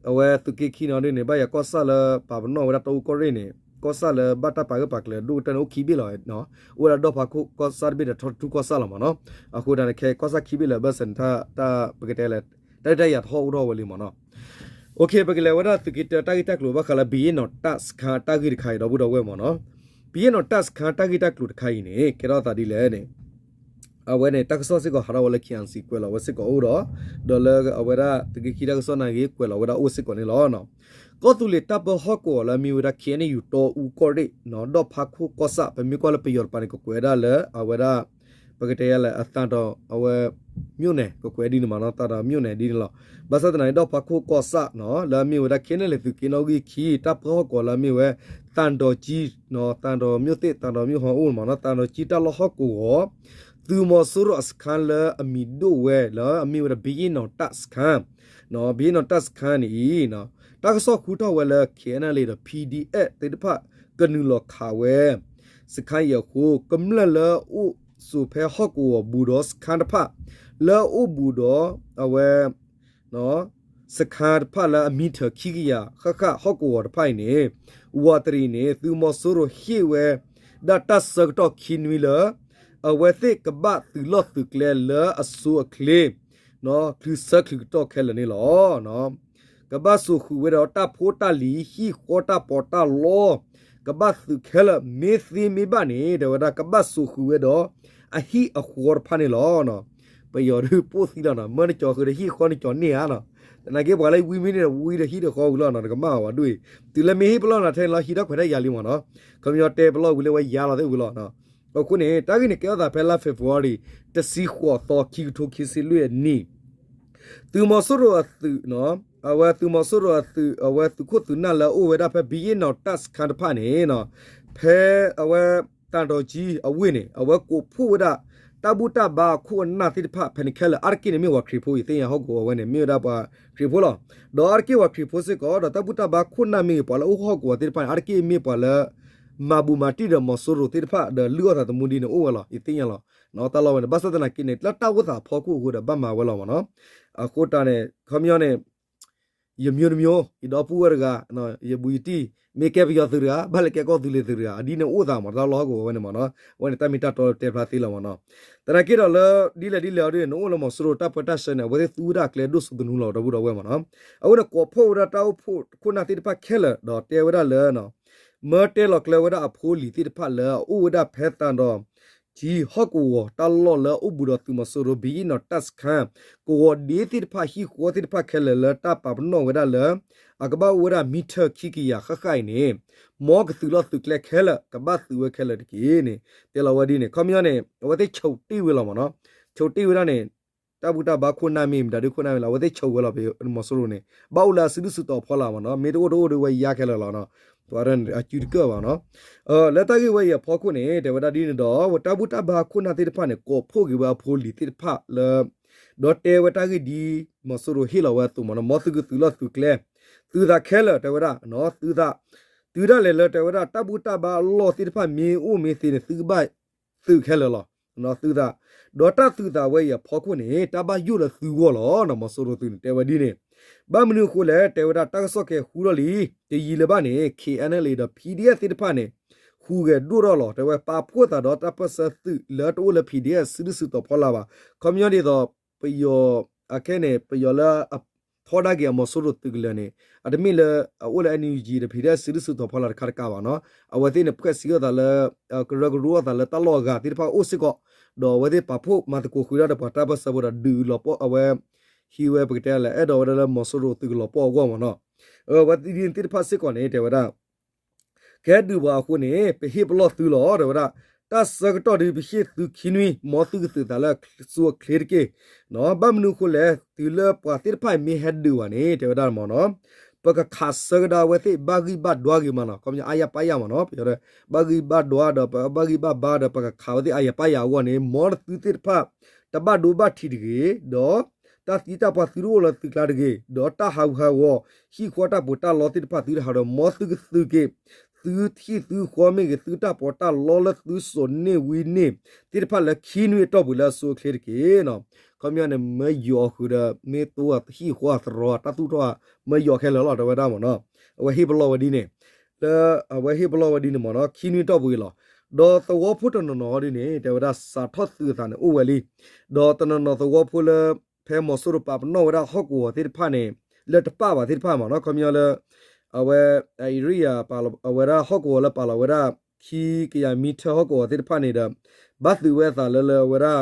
အဝဲသုးက့ခံနီၤဒုးန့ၣ် ဘၣ်ယၤကီၢ်ဆၣ်လၢပာ်ပနီၣ်ဝဲဒၣ်တၢ်အူကီၢ်ရ့ၣ်န့ၣ် ကီၢ်ဆၣ်လၢဘၣ်တၢ်ပာ်ဂၢၢ်ပာ်ကျၢၤဒိၣ်ကတၢၢ်န့ၣ် အိၣ်ခံဘ့ၣ်လီၤ. အိၣ်ဝဲဒၣ်ဒီၣ်ဖးခိၣ်ကီၢ်ဆၣ်တဘ့ၣ်ဒီး ထီတထူကီၢ်ဆၣ်လီၤမ့ၢ်နီၤ. အဃိတၢ်န့ၣ် ခဲကီၢ်ဆၣ်ခံဘ့ၣ်လၢာ် ဘၣ်ဆၣ်န့ၣ် တၢ်ပကတဲလဲၣ် တၢ်ဒုးတၢ်ယၤတဟီၣ်အိၣ်ထီၣ်ဝဲလံမ့ၢ်နီၤ. ပကလဲၤဝဲဒၣ်သုးက့တၢတၢ်ဂ့ၢ်တၢ်ကျိၤဘၣ်ဃးလၢ ဘံယ့ၣ်နီၣ်တၢ်စခါတၢ်ဂ့ၢ်တခါအံၤ ဒီပုၢ်ဒီဝဲၢ်မ့ၢ်နီၤ. ဘံယ့ၣ်နီၣ်တၢ်စခါတၢ်ဂ့ၢ်တၢ်ကျိၤတခါအံၤန့ၣ် ကဲထီၣ်သးဒ်လဲၣ်န့ၣ် အဝဲန့ၣ် တၢ်ကစီၣ်စ့ၢ်ကီးဟးထီၣ်ဝဲလၢ ခ့ၣ်အဲၣ်စံၣ် ကွဲးလီၤဝဲစ့ၢ်ကီးအိၣ်ဒီး ဒီးလၢအဝဲဒၣ်သုးက့ခံတၢ်ကစီၣ်နာ်က့ ကွဲးလီၤဝဲဒၣ်အိၣ်စ့ၢ်ကီးန့ၣ်လီၤ. ကီၢ်သူလ့ၤတၢ်ပၢဟီၣ်ကဝီၤလၢအမ့ၢ်ဝဲဒၣ် ခ့ၣ်အဲၣ်ယူၣ်တီအူကီၢ်ရ့ၣ် ဒီၣ်ဖးခိၣ်ကီၢ်ဆၣ် ပမ့ၢ်ကွၢ်လၢပယီၤတပၤန့ၣ် ကကွဲးဒၣ်လၢအဝဲဒၣ် ပကတဲယၤလဲၣ် အသံတောင် အဝဲ မြို့နယ် ကကွဲးဒ်န့ၣ်မ့ၢ်နီၤ သံတောင် မြို့နယ် ဒ်န့ၣ်လီၤ. ဘၣ်ဆၣ်သနာ်က့ ဒီၣ်ဖးခိၣ်ကီၢ်ဆၣ်နီၤ လၢအမ့ၢ်ဝဲဒၣ် ခ့ၣ်အဲၣ်ယူၣ်တီအူကီၢ်ရ့ၣ်ခံ တၢ်ပၢဟီၣ်ကဝီၤလၢအမ့ၢ်ဝဲ သံတောင်ကြီး သံတောင် မြို့သစ် သံတောင် မြို့ဟောင်း အိၣ်မ့ၢ်နီၤ သံတောင်ကြီး တၢ်လီၢ်ဟီၣ်ကဝီၤ သုးမီၤစိရိၤအစခါလၢအမံၤဒိၣ်ဝဲ လၢအမ့ၢ်ဝဲဒၣ် ဘံယ့ၣ်နီၣ်တၢ်စခါ ဘံယ့ၣ်နီၣ်တၢ်စခါန့ၣ်အံၤ တၢ်ကစီၣ်ဃုထီၣ်ဝဲလၢ ခ့ၣ်အဲၣ်ယူၣ်တီအူ ဒီး ပီၣ်ဒီအ့ၣ် သ့ၣ်တဖၣ် ကနုာ်လီၤခးဝဲ စခါအံၤအဃိ ကမျၢၢ်လၢအအိၣ်ဆိးဖဲဟီၣ်ကဝီၤဘူးဒီးစခါတဖၣ် လၢအအိၣ်ဘူးဒီး အဝဲ စခါတဖၣ်လၢအမံထၢၣ်ခံကယၤဃၣ်ဃၣ်ဟီၣ်ကဝီၤတဖၣ်အံၤန့ၣ် ဝံၤတရံးန့ၣ် သုးမီၤစိရိၤဟ့ၣ်ဝဲဒၣ်တၢ်ဆၢကတီၢ်ခံနွံလၢ အဝဲသ့ၣ်ကဘၣ်သုးလီၢ်သုးကျဲလၢအဆိအချ့ ချုးဆၢချုးကတီၢ်ခဲလၢာ်န့ၣ်လီၤ. ကဘၣ်စိာ်ဃုာ်ဝဲဒီးတၢ်ဖိတၢ်လံၤ ဟံၣ်ဃီတၢ်ပီးတၢ်လီ ကဘၣ်သုးခဲလၢာ် မ့ၢ်သ့မ့ၢ်ဘၣ်န့ၣ် တဲဝဲဒၣ်ကဘၣ်စိာ်ဃုာ်ဝဲဒီး အဟံၣ်အဃီတဖၣ်န့ၣ်လီၤ. ပယီၤဒုးပိၢ်သံလီၤနီၤ မၢနကၠီၤဃုာ်ဒီးဟံၣ်ဃီနကၠီၤန့ၢ်ဧါနီၤ သနာ်က့ပှၤလၢဝံမ့ၢ်န့ၣ်ဒီး ဝံဒီးဟံၣ်ဒီးဃီဝံၤလီၤနီၤ တကမၣ်ဝဲဒၣ်အံၤ တုၤလၢမ့ၢ်ဟ့ၣ်ပလီၢ်နၤထဲန့ၣ်လီၤ ဟံးထီၣ်ခွဲးထီၣ်ယၤလံမ့ၢ်နီၤ ခီပညီတဲပလီၢ်ဝံၤလၢဝဲယါလီၤသ့ၣ်ဝံၤလီၤ. အဃိန့ၣ် တၢ်ဂ့ၢ်န့ၣ် ကဲထီၣ်သးဖဲလါ February တဆံဃိးသီ ခံကထိခံဆံလွံၢ်အနံၣ် သုးမီၤစိရိၤအသုး အဝဲသုးမီၤစိရိၤအသုး အဝဲသုးခိၣ်သုးနၢ်လၢအအိၣ်ဝဲဒၣ်ဖဲဘံယ့ၣ်နီၣ်တၢ်စခါတဖၣ်န့ၣ် ဖဲအဝဲ သံတောင်ကြီး အဝ့ၢ်န့ၣ် အဝဲကိးဖှိၣ်ဝဲဒၣ် တၢ်ဘူၣ်တၢ်ဘါအခိၣ်အနၢ်သ့ၣ်တဖၣ် ဖဲန့ၣ်ခဲလၢာ် အါတက့ၢ်န့ၣ်မ့ၢ်ပှၤခရံာ်ဖိ ယသ့ၣ်ညါဟီၣ်ကဝီၤဝဲန့ၣ် မ့ၢ်ဝဲဒၣ်ပှၤခရံာ်ဖိလီၤ. ဒီးအါတက့ၢ်ပှၤခရံာ်ဖိစ့ၢ်ကီး ဒီးတၢ်ဘူၣ်တၢ်ဘါခိၣ်နၢ်မ့ၢ်ဂ့ၤ ပှၤလၢအအိၣ်ဟီၣ်ကဝီၤသ့ၣ်တဖၣ်န့ၣ် အါတက့ၢ်မ့ၢ်ပှၤလၢ မၤဘူးမၤတံၢ်ဒီးမီၤစိရိၤသ့ၣ်တဖၣ် ဒီးလုၢ်အီၣ်သးသမူဒ်န့ၣ်အိၣ်ဝဲလီၤ ယသ့ၣ်ညါလီၤ. တၢ်လီၢ်ဝဲန့ၣ် ဘၣ်ဆၣ်သနာ်က့န့ၣ် လၢတၢ်အိၣ်သးအဖီခိၣ်အဃိဒီးဘၣ်မၤဝဲလီၤမ့ၢ်နီၤ. အဃိတၢ်န့ၣ် ခီပညီန့ၣ် ယမျိုးတမျိုး ယဒီပုၢ်ဝဲၢ်တဂၤ ယဘူးယတံၢ် မ့ၢ်ကဲပယီၤသုးတဂၤ ဘၣ်လဲၤကဲကီၢ်သူလ့ၤသုးတဂၤ အဒ်န့ၣ်အိၣ်သးမး တၢ်လီၢ်ဟီၣ်ကဝီၤဝဲန့ၣ်မ့ၢ်နီၤ. အဝဲန့ၣ်တၢ်မ့ၢ်တၢ်တီတဲဖျါသ့လီၤမ့ၢ်နီၤ. သနာ်က့ဒီးလၢ ဒ်လဲၣ်ဒ်လဲၣ်အီၤဒ်န့ၣ် နအိၣ်လၢမီၤစိရိၤတၢ်ပၢတၢ်ဆှၢန့ၣ် အဝဲသ့ၣ်သူဝဲဒၣ်အကျဲဒိၣ်စိသနူလီၤ ဒီပုၢ်ဒီဝဲၢ်မ့ၢ်နီၤ. အဝဲန့ၣ်ကိးဖှိၣ်ဝဲဒၣ်တၢ်အိၣ်ဖှိၣ်ခိၣ်နၢ်သ့ၣ်တဖၣ်ခဲလၢာ် ဒီးတဲဝဲဒၣ်လၢ မၢတဲလီၤကျဲဝဲဒၣ်အဖိအလံၤသ့ၣ်တဖၣ်လၢအအိၣ်ဝဲဒၣ်ဖဲသံတောင်ကြီး ဟီၣ်ကဝီၤတၢ်လီၢ်လၢအအိၣ်ဘူးဒီးသုးမီၤစိရိၤ ဘံယ့ၣ်နီၣ်တၢ်စခါ ကဝီၤဒ့သ့ၣ်တဖၣ် ဟံၣ်ဃီသ့ၣ်တဖၣ်ခဲလၢာ်လၢတၢ်ပာ်ပနီၣ်ဝဲဒၣ်လၢ အကဘၣ်အိၣ်ဝဲဒၣ်မံထၢၣ်ခံကယၤဃၣ်ဃၣ်အံၤန့ၣ် မ်ကသုးလီၢ်သုးကျဲခဲလၢာ် ကဘၣ်သုးဝဲခဲလၢာ်တက့ၢ်န့ၣ် တဲလီၤဝဲဒ်န့ၣ် ခီပညီန့ၣ် အဝဲသ့ၣ်ဆိးတ့ၢ်ဝဲလီၤမ့ၢ်နီၤ. ဆိးတ့ၢ်ဝဲဒၣ်န့ၣ် တၢ်ဘူၣ်တၢ်ဘါခိၣ်နၢ်မ့ၢ်မတၤဒုခိၣ်နၢ်မ့ၢ်လီၤ အဝဲသ့ၣ်ဆိးဝဲလီၤ ပမီၤစိရိၤန့ၣ် ဘၣ်အိၣ်လၢအစုဒုၣ်စုတီၤအဖီလာ်မ့ၢ်နီၤ မ့ၢ်တအိၣ်တအိၣ်ဒီးဝဲယါခဲလၢာ်လီၤ. ပှၤအစုတကၢၣ်ဘၣ်နီၤ လၢတၢ်ဂ့ၢ်ဝဲအံၤအဖီခိၣ်န့ၣ် တဲဝဲဒၣ်ဒ်န့ၣ်ဒီး တၢ်ဘူၣ်တၢ်ဘါခိၣ်နၢ်သ့ၣ်တဖၣ်န့ၣ် ကိးဖှိၣ်က့ၤဝဲအဖိအလံၤသ့ၣ်တဖၣ်လၢ ဒီးတဲဝဲတၢ်ဂ့ၢ်ဒ်မီၤစိရိၤဟ့ၣ်လီၤဝဲအသိးမ့ၢ်နီၤ မ်သုကသုးလီၢ်သုးကျဲ သုးသးခဲလၢာ်တဲဝဲဒၣ် သုးသး သုးဒၣ်လဲာ်လၢတဲဝဲဒၣ် တၢ်ဘူၣ်တၢ်ဘါအလီၢ်သ့ၣ်တဖၣ်မ့ၢ်အိၣ်မ့ၢ်သ့န့ၣ် သုကဘၣ်သုးခဲလၢာ်လီၤ. သုးသး ဒီးတၢ်သုးသးဝဲအံၤအဖီခိၣ်န့ၣ် တၢ်ဘၣ်ယိၣ်လၢသုဂီၢ်လီၤ မီၤစိရိၤသုးန့ၣ် တဲဝဲဒ်န့ၣ် ဘၣ်မနုၤအဃိလဲၣ် တဲဝဲဒၣ်တၢ်ကစီၣ်ကဲဃူထီၣ်လံ တယံာ်လၢၤဘၣ်န့ၣ် ခ့ၣ်အဲၣ်ယူၣ်တီအူ ဒီး ပီၣ်ဒီအ့ၣ် သ့ၣ်တဖၣ်န့ၣ် ဟူးဂဲၤဒိၣ်ထီၣ်လီၤ တဲဝဲပာ်ဖှိၣ်သးဒီးတၢ်ပၢၢ်ဆၢသုးလၢတအိၣ်လၢ ပီၣ်ဒီအ့ၣ် စုဒုၣ်စုတီၤဖီလာ်ဘၣ် ခီပညီဒ်သိး ပယီၤ အခဲန့ၣ် ပယီၤလၢ ထီဒါက့ၤအမီၤစိရိၤသုးကလၢၤန့ၣ် အတမ့ၢ်လၢအအိၣ်လၢ NUG ဒီး ပီၣ်ဒီအ့ၣ် စုဒုၣ်စုတီၤဖီလာ်တခါတကးဘၣ်နီၤ အဝဲသ့ၣ်န့ၣ် ဖှဲးစံးအီၣ်သးလၢ ကရၢကရိအီၣ်သးလၢတၢ်လီၢ်အဂၤသ့ၣ်တဖၣ်အိၣ်စ့ၢ်ကီး ဒီးအဝဲသ့ၣ်ပာ်ဖှိၣ်မၤသကိးဃုာ်ဒၣ်ဒီးပှၤတၢ်ပၢၢ်ဆၢဖိဒီးဒုးလီၤပှီၢ်အဝဲ ဟံးဝဲပကတဲလဲၣ် အဲၣ်ဒိးဝဲဒၣ်လၢမီၤစိရိၤသုးကလီၤပှီၢ်အဂီၢ်မ့ၢ်နီၤ အဝဲသ့ၣ်သ့ၣ်တဖၣ်စ့ၢ်ကီးန့ၣ် တဲဝဲဒၣ် ကဟဲဒုးပှၤအဃိန့ၣ် ပဟ့ၣ်ပလီၢ်သုလီၤ တဲဝဲဒၣ် တၢ်ဆၢကတီၢ်ဒုးပဟ့ၣ်သုခံနွံ မ်သုကသုးသးလၢအစိအချ့တက့ၢ် ဘၣ်မနုၤအဃိလဲၣ် တုၤလၢပှၤသ့ၣ်တဖၣ်အံၤမ့ၢ်ဟဲဒုးဘၣ်န့ၣ် တဲဝဲဒၣ်မ့ၢ်နီၤ ပကခးဆၢကဒါဝဲသ့ၣ်ဘၣ်ဂံၢ်ဘၣ်ဒွါဂ့ၤမးနီၤ, ခီပညီအါယၤပၣ်ယၤမးနီၤ, ပယီၤဒီး ဘၣ်ဂံၢ်ဘၣ်ဒွါဒီး ပဘၣ်ဂံၢ်ဘၣ်ဘါဒီး ပကခးဝဲသ့ၣ်အါယၤပၣ်ယၤအဂီၢ်န့ၣ် မ်သုသ့ၣ်တဖၣ် တဘၣ်ဒိဘၣ်ထံးတဂ့ၤ, ဒီးတၢ်သံတၢ်ပှၢ်သုတအိၣ်လၢသုကျါတဂ့ၤ, ဒီးတၢ်ဟးဂူာ်ဟးဂီၤ ဟံၣ်ဃီတၢ်ပီးတၢ်လီသ့ၣ်တဖၣ်သုတဟးဒီး မ်သုကသုးက့ၤ သုဟံၣ်သုဃီမ့ၢ်ဂ့ၤ သုတၢ်ပီးတၢ်လီလၢသုစိာ်န့ၢ်ဝံန့ၣ် သ့ၣ်တဖၣ်လၢခံနွံအတီၢ်ပူၤလၢအဆိအချ့တက့ၢ်နီၤ. ခီပညီန့ၣ် မၢယိာ်ဃုာ်ဒီး မ့ၢ်တိဟံၣ်ဃီအသရီတၢ်သူၣ်ထီၣ် မၢယိာ်ခဲလၢာ်လီၤ တဲဝဲဒၣ်မ့ၢ်နီၤ. အဝဲဟ့ၣ်ပလီၢ်ဝဲဒ်န့ၣ် လၢအဝဲဟ့ၣ်ပလီၢ်ဝဲဒ်န့ၣ်မ့ၢ်နီၤ ခံနွံတီၢ်ပူၤအံၤလီၤ. ဒီးသဝီဖိတနီၤနီၤဒ်န့ၣ် တဲဝဲဒၣ်စးထီၣ်သုးအသးန့ၣ်အိၣ်ဝဲလံ. ဒီးတနီၤနီၤသဝီဖိလၢ ဖဲမီၤစိရိၤပာ်ပနီၣ်ဝဲဒၣ်ဟီၣ်ကဝီၤသ့ၣ်တဖၣ်န့ၣ် လၢတပာ်ဘၣ်သ့ၣ်တဖၣ်မ့ၢ်နီၤ ခီပညီလၢ အဝဲ area ပာ်လီၤ အဝဲဒၣ်ဟီၣ်ကဝီၤလၢပာ်လီၤဝဲဒၣ် ခံကယၤမံထၢၣ်ဟီၣ်ကဝီၤသ့ၣ်တဖၣ်န့ၣ်ဒီး ဘၣ်သုးဝဲအသးလၢလၢအဝဲဒၣ်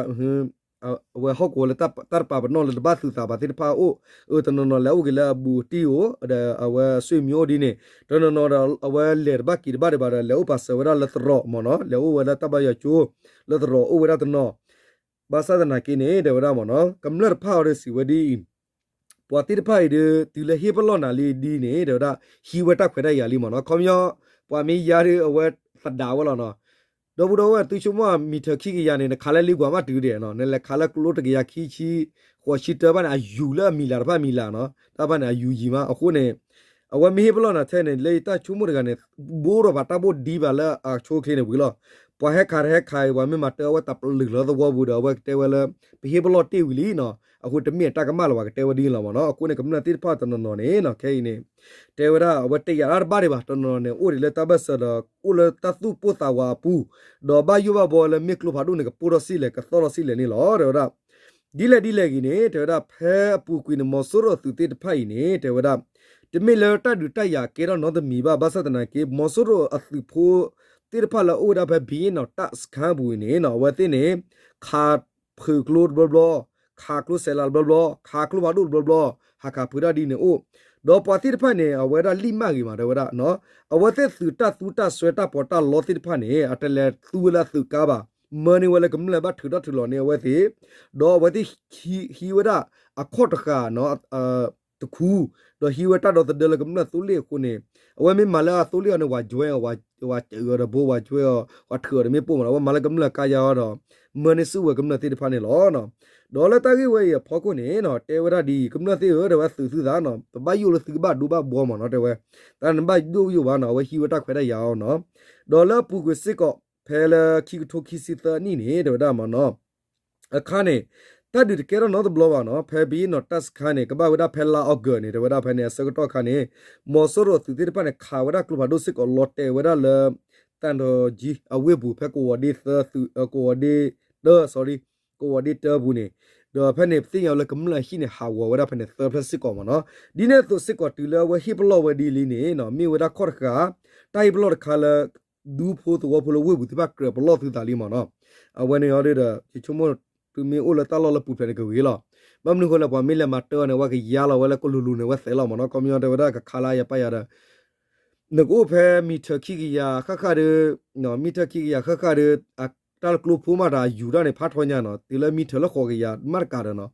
အဝဲဟီၣ်ကဝီၤလၢတၢ်တပာ်ပနီၣ်လၢတဘၣ်သုးသးဘၣ်သ့ၣ်တဖၣ်အိၣ်, အတနီၤနီၤလဲၤအိၣ်က့ၤလၢအဘူးအတံၢ်ဧိၤ ဒီးအဝဲအဆွေမျိုးအိၣ်ဒ်န့ၣ်, တနီၤနီၤဒီးအဝဲလဲၤတဘၣ်က့ၤတဘၣ်ဒံးဘၣ်ဒီး လဲၤအိၣ်ပာ်စၢၤဝဲဒၣ်လၢသရိာ်မ့ၢ်နီၤ လဲၤအိၣ်ဝဲလၢတၢ်ဘါယွၤကၠိ လၢသရိာ်အိၣ်ဝဲဒၣ်တနီၤ ဘၣ်ဆၣ်သနာ်က့န့ၣ် တဲဝဲဒၣ်မ့ၢ်နီၤ ကမျၢၢ်တဖၣ်အံၤဒီးစံးဝဲဒ်အံၤ, ပှၤသ့ၣ်တဖၣ်အံၤဒီး တုၤလၢဟ့ၣ်ပလီၢ်နၤလံဒ်န့ၣ် တဲဝဲဒၣ် ဟံးဝဲတၢ်ခွဲးတၢ်ယာ်လံမ့ၢ်နီၤ ခီပညီ ပှၤမ့ၢ်ယါဒီးအဝဲသဒးဝဲလီၤနီၤ ဒီပုၢ်ဒီဝဲၢ်သုဆိကမိၣ်မံထၢၣ်ခံကယၤန့ၣ် နခးလၢလ့ကွၢ်မးတုၤဒဲးနီၤ နလဲၤခးလၢကျိတကယၤခံဆံ ဃိးဆံတၢဘၣ်န့ၣ် အယူၤလၢအမံၤလၢ်တဖၣ်မံၤလၢ်နီၤ တၢ်ဘၣ်န့ၣ် အယူၤယံၤမး အဃိန့ၣ် အဝဲမ့ၢ်ဟ့ၣ်ပလီၢ်နၤထဲန့ၣ် လၢယတၢ်ဆိကမိၣ်တဂၤန့ၣ် ဘိးထီၣ်ဘၣ်တၢ်ဘိၣ်ဒံးဘၣ်လၢအဆိအချ့န့ၣ်ဝံၤလီၤ. ပှၤဟဲခးတဟဲခးအံၤ ပှၤမ့ၢ်မၤတၢ်အဝဲတၢ်ပလုာ်လီၤသဝီပူၤဒီး အဝဲကတဲဝဲလၢ ပဟ့ၣ်ပလီၢ်တ့ၢ်ဝံၤလံနီၤ အဃိတမ့ၢ်အတၢ်ကမၣ်လၢၤဘၣ် ကတဲဝဲဒ်န့ၣ်လီၤမ့ၢ်နီၤ အဃိန့ၣ် ကမျၢၢ်သ့ၣ်တဖၣ်တနီၤနီၤန့ၣ်နီၤ ခဲအံၤန့ၣ် တဲဝဲဒၣ် အဝဲတယာ်တၢ်တဘၣ်ဒံးဘၣ် တနီၤနီၤန့ၣ် အိၣ်ဒံးလၢတၢ်ဘၢၣ်စၢၤဒီး အိၣ်လၢတၢ်သူၣ်ပိၢ်သးဝးအပူၤ, ဒီးဘၣ်ယိၣ်ဘၣ်ဘီလၢမ့ၢ်ကျိဖးဒိၣ်န့ၣ် ကပိၢ်ထီၣ်စံၣ်လဲၣ် ကသီၣ်ထီၣ်စံၣ်လဲၣ်န့ၣ်လီၤ တဲဝဲဒၣ် ဒ်လဲၣ်ဒ်လဲၣ်ဂ့ၤန့ၣ် တဲဝဲဒၣ် ဖဲအပူၤကွံာ်န့ၣ် မီၤစိရိၤအသုးသ့ၣ်တဖၣ်အံၤန့ၣ် တဲဝဲဒၣ် တမ့ၢ်လၢတၢ်ဒုးတၢ်ယၤကဲထီၣ်နီတမံၤဘၣ် ဘၣ်ဆၣ်သနာ်က့ မီၤစိရိၤအသုးဖိသ့ၣ်တဖၣ်လၢအအိၣ်ဝဲဒၣ်ဖဲ ဘံအ့ၣ်နီၤ တပ်စခန်းအပူၤအံၤန့ၣ်နီၤ အဝဲသ့ၣ်န့ၣ် ခးဖုးကျိတဘျီဘျီ, ခးကျိစဲးလးတဘျီဘျီ, ခးကျိဖးဒိၣ်တဘျီဘျီ, ဟးခးဖုးတၢ်ဒ်န့ၣ်အိၣ်, ဒီးပှၤသ့ၣ်တဖၣ်န့ၣ် အဝဲဒၣ်လံၣ်မၢ်ဂ့ၤမး တဲဝဲဒၣ် အဝဲသ့ၣ်သုးတၢ်သူတၢ်စွဲတၢ်ပီးတၢ်လီသ့ၣ်တဖၣ်န့ၣ် အတလဲၤသူဝဲလၢအသုးကါဘၣ်, မၢန့ၢ်ဝဲလၢကမျၢၢ်ဘၣ်ထုးထီၣ်ထုးလီၤန့ၢ်အဝဲသ့ၣ်, ဒီးအဝဲသ့ၣ်ဟံးဝဲဒၣ်အခီၣ်တဃာ် တခူ, ဒီးဟံးဝဲတၢ်ဒီသဒၢလၢကမျၢၢ်သိလ့ၣ်အဃိန့ၣ်, အဝဲမ့ၢ်မၤလၢအသိလ့ၣ်အီၤန့ၣ် ဝၤကွဲအီၤ, ဝၤစၢၤအီၤဒီးဘိ ဝၤကွဲအီၤ, ပှၤထုးအီၤဒီးမ့ၣ်ပိၢ်မးနီၤ, အဝဲမၤလၢကမျၢၢ်ကါယါအီၤဒီး မၢန့ၢ်ဆူၣ်ဝဲကမျၢၢ်သ့ၣ်တဖၣ်န့ၣ်လီၤ. ဒီးလၢတၢ်ဂ့ၢ်ဝဲအံၤအဖီခိၣ်န့ၣ်နီၤ တဲဝဲဒၣ်ဒ်အံၤ, ကမျၢၢ်သ့ၣ်ဧၢ, တဲဝဲသုးသုသးနီၤ, ပဘၣ်ယိၣ်လၢသုကဘၣ်ဒိဘၣ်ဘှီမးနီၤ, တဲဝဲ, တၢ်န့ၣ်ဘၣ်ဒိယိၣ်ဘၣ်နီၤ, အဝဲဟံးဝဲတၢ်ခွဲးတၢ်ယာ်အီၤနီၤ, ဒီးလၢအပူၤကွံာ်စ့ၢ်ကီး ဖဲလၢခံကထိခံဆံသၢနံၣ်န့ၣ် တဲဝဲဒၣ်မးနီၤ အခါန့ၣ် တၢ်ဒုးတကဲထီၣ်နီတဘျီဘၣ်နီၤ, ဖဲဘံအ့ၣ်နီၤ တပ်စခန်းန့ၣ် ကဘၣ်ဝဲဒၣ်ဖဲလါအီကူးန့ၣ် တဲဝဲဒၣ်ဖဲန့ၣ် အဆၢကတီၢ်အခါန့ၣ် မီၤစိရိၤအသုးသ့ၣ်တဖၣ်န့ၣ် ခးဝဲဒၣ်ကျိဖးဒိၣ်စ့ၢ်ကီးလီၤတဲာ်ဝဲဒၣ်လၢ သံတောင်ကြီး အဝ့ၢ်ပူၤ ဖဲကဝီၤဒ့သၢသုး, ကဝီၤဒ့တၢ, sorry, ကဝီၤဒ့တၢပူၤန့ၣ်, ဒီးဖဲန့ၣ် ပသ့ၣ်ညါဝဲလၢကမျၢၢ်အဟံၣ်န့ၣ် ဟးဂီၤဝဲဒၣ်ဖဲန့ၣ်သၢဖျၢၣ်စ့ၢ်ကီးမးနီၤ, ဒ်န့ၣ်အသိးစ့ၢ်ကီးတုၤလၢအဝဲဟ့ၣ်ပလီၢ်ဝဲဒ်လံန့ၣ်နီၤ မ့ၢ်ဝဲဒၣ်ခီၣ်တဃာ်, တၢ်ဟ့ၣ်ပလီၢ်တခါလၢ ဒူဖိသဝီဖိလၢဝ့ၢ်ပူၤသ့ၣ်တဖၣ်ကြၢးပလီၢ်သုသးလံမးနီၤ, အဝဲန့ၣ်အီၤဒီး ယဆိကမိၣ် သုမ့ၢ်အိၣ်လၢတၢ်လီၢ်လၢပူၤဖျဲးန့ၣ်ကဂ့ၤလီၤ, ဘၣ်မနုၤအဃိလဲၣ် ပှၤမ့ၢ်လဲၤမၤတၢ်အီၤန့ၣ် အဝဲကယါလီၤဝဲလၢကလူၤလူၤန့ၣ် အဝဲသဲးလီၤမးနီၤ, ခီပညီတဲဝဲဒၣ်ကခးလၢအယၤပာ်ယၤဒီး နကအိၣ်ဖဲမံထၢၣ်ခံကယၤဃၣ်ဃၣ်ဒီး, မံထၢၣ်ခံကယၤဃၣ်ဃၣ်ဒီး, တၢ်လၢကျိဖိမးတၢ်ယူၤတၢ်န့ၣ် ဖးထီညါနီၤ, တုၤလၢမံထၢၣ်လၢဃိးကယၤမးတကးဒီးနီၤ,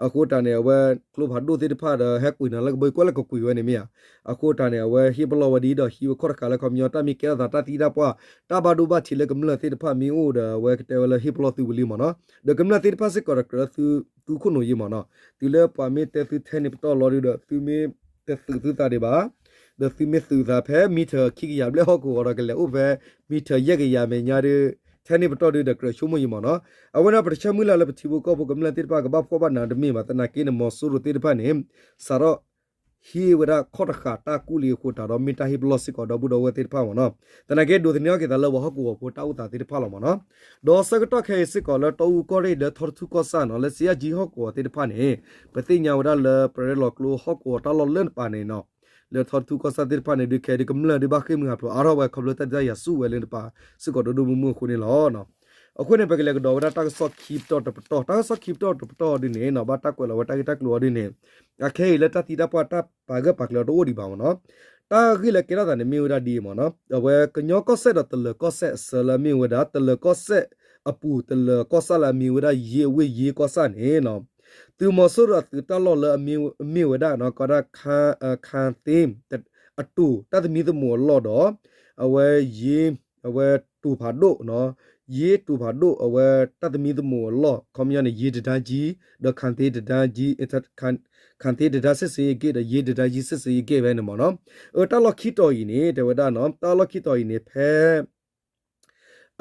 အဃိတၢ်န့ၣ် အဝဲကျိဖးဒိၣ်သ့ၣ်တဖၣ်ဒီး ဟဲကွံာ်နီၤလၢကဘၢကွၢ်လၢကကွံာ်ဝဲန့ၣ်မ့ၢ်ဧါ, အဃိတၢ်န့ၣ် အဝဲဟ့ၣ်ပလီၢ်ဝဲဒ်ဒီးဟံးဝဲခီၣ်တဃာ်လၢခီပညီ တၢ်မ့ၢ်ကဲထီၣ်သးတၢ်သံတၢ်ပှၢ် တၢ်ဘၣ်ဒိဘၣ်ထံးလၢကမျၢၢ်သ့ၣ်တဖၣ်မ့ၢ်အိၣ်ဒီး အဝဲကတဲဝဲလၢဟ့ၣ်ပလီၢ်သုဝံၤလံမးနီၤ, ဒီးကမျၢၢ်သ့ၣ်တဖၣ်စ့ၢ်ကီးဒီးကြၢးလၢသုခိၣ်နူာ်ယံၤမးနီၤ, တုၤလၢပှၤမ့ၢ်တဲသုထဲန့ၣ်ပတီၢ်လီၤဒုဒီး သုမ့ၢ်တသုးသုသးဒံးဘၣ် ဒီးသုမ့ၢ်သုးသးဖဲမံထၢၣ်ခံကယၤဘျဲၣ်ဟီၣ်ကဝီၤဒီးကလဲၤအိၣ်ဖဲမံထၢၣ်ယဲၢ်ကယၤမဲာ်ညါဒီး ထဲန့ၣ်ပတီၢ်ဒုဒီးကြၢးဆိကမိၣ်ယံၤမးနီၤ, အဝဲန့ၣ်ပတဆၢမုၢ်လၢ်လၢပထံဖိကီၢ်ဖိကမျၢၢ်သ့ၣ်တဖၣ်ကဘၣ်ဖှီၣ်ဘၣ်နးတမ့ၢ်ဘၣ်, သနာ်က့န့ၣ် မီၤစိရိၤသ့ၣ်တဖၣ်န့ၣ် စးထီၣ် ဟ့ၣ်ဝဲဒၣ်ခီၣ်တဃာ်တၢ်ကူၣ်လံအဃိတၢ်ဒီးမ့ၢ်တၢ်ဟ့ၣ်ပလီၢ်စ့ၢ်ကီးဒီပုၢ်ဒီဝဲၢ်သ့ၣ်တဖၣ်မးနီၤ, သနာ်က့ဒိးသန့ၤအီၤက့ၤသးလၢပှၤဟီၣ်ကဝီၤဖိတၢ်အိၣ်သးသ့ၣ်တဖၣ်လီၤမးနီၤ, ဒီးဆၢကတီၢ်ခဲအံၤစ့ၢ်ကီးလၢတီအူကီၢ်ရ့ၣ်လၢထီတထူၣ်ကီၢ်ဆၣ်နီၤ လၢစံယၣ်ကၠံဟီၣ်ကဝီၤသ့ၣ်တဖၣ်န့ၣ် ပသ့ၣ်ညါဝဲဒၣ်လၢပရဲလီၤကျိဟီၣ်ကဝီၤတၢ်လီၢ်လၢနပၤန့ၣ်နီၤ, လၢထီတထူၣ်ကီၢ်ဆၣ်သ့ၣ်တဖၣ်န့ၣ် ဒုးခဲဒုးကမျၢၢ်ဒုးဘၣ်ဃ့ၢ်မှံဟးဖျိးအါထီၣ်ဝဲခီဖျိတၢ်ဒုးတၢ်ယၤဆူၣ်ဝဲလၢနပၤစ့ၢ်ကီးဒိၣ်ဒိၣ်မုၢ်မုၢ်အဃိန့ၣ်လီၤ. အဃိန့ၣ် ပကလဲၤကဒီးဝဲဒၣ်တၢ်ကစီၣ်ခံပတီၢ်တပတီၢ်, တၢ်ကစီၣ်ခံပတီၢ်တပတီၢ်ဒ်န့ၣ်နီၤ ဘၣ်တၢ်ကွဲးလီၤဝဲတၢ်ဂ့ၢ်တၢ်ကျိၤအီၤဒ်န့ၣ်, အခဲအံၤလၢတၢ်သံတၢ်ပှၢ်တၢ်ပာ်ဂၢၢ်ပာ်ကျၢၤတအိၣ်ဒံးဘၣ်မးနီၤ, တၢ်ဂ့ၢ်လၢကဲထီၣ်သးန့ၣ်မ့ၢ်ဝဲဒၣ်ဒ်အံၤမးနီၤ, အဝဲကညီကီၢ်စဲၣ်ဒီးတလၢၤကီၢ်စဲၣ်အစၢၤလၢအမ့ၢ်ဝဲဒၣ် တလၢၤကီၢ်စဲၣ်အပူၤ တလၢၤကီၢ်ဆၣ်လၢအမ့ၢ်ဝဲဒၣ်ယ့အဝ့ၢ်ယ့ကီၢ်ဆၣ်န့ၣ်နီၤ သုးမီၤစိရိၤအသုးတၢ်လီၢ်လၢအမ့ၢ်ဝဲဒၣ် ကီးဒၣ် ခၣ်သ့ အတိာ်တၢ်သမံသမိးအလီၢ်ဒီး အဝဲ အဝဲတိာ်ဖးဒိၣ် ယ့တိာ်ဖးဒိၣ် အဝဲတၢ်သမံသမိးအလီၢ် ခီပညီန့ၣ် ယ့တဒါကံ ဒီး ခၣ်သ့တဒါကံ ခၣ်သ့တဒါစစ်ဆင်ရေးဂိတ် ဒီး ယ့တဒါကံ စစ်ဆင်ရေးဂိတ် ဖဲန့ၣ်မ့ၢ်နီၤ. အတၢ်လီၢ်ခံတီၤအံၤန့ၣ် တဲဝဲဒၣ်နီၤ တၢ်လီၢ်ခံတီၤအံၤန့ၣ် ဖဲ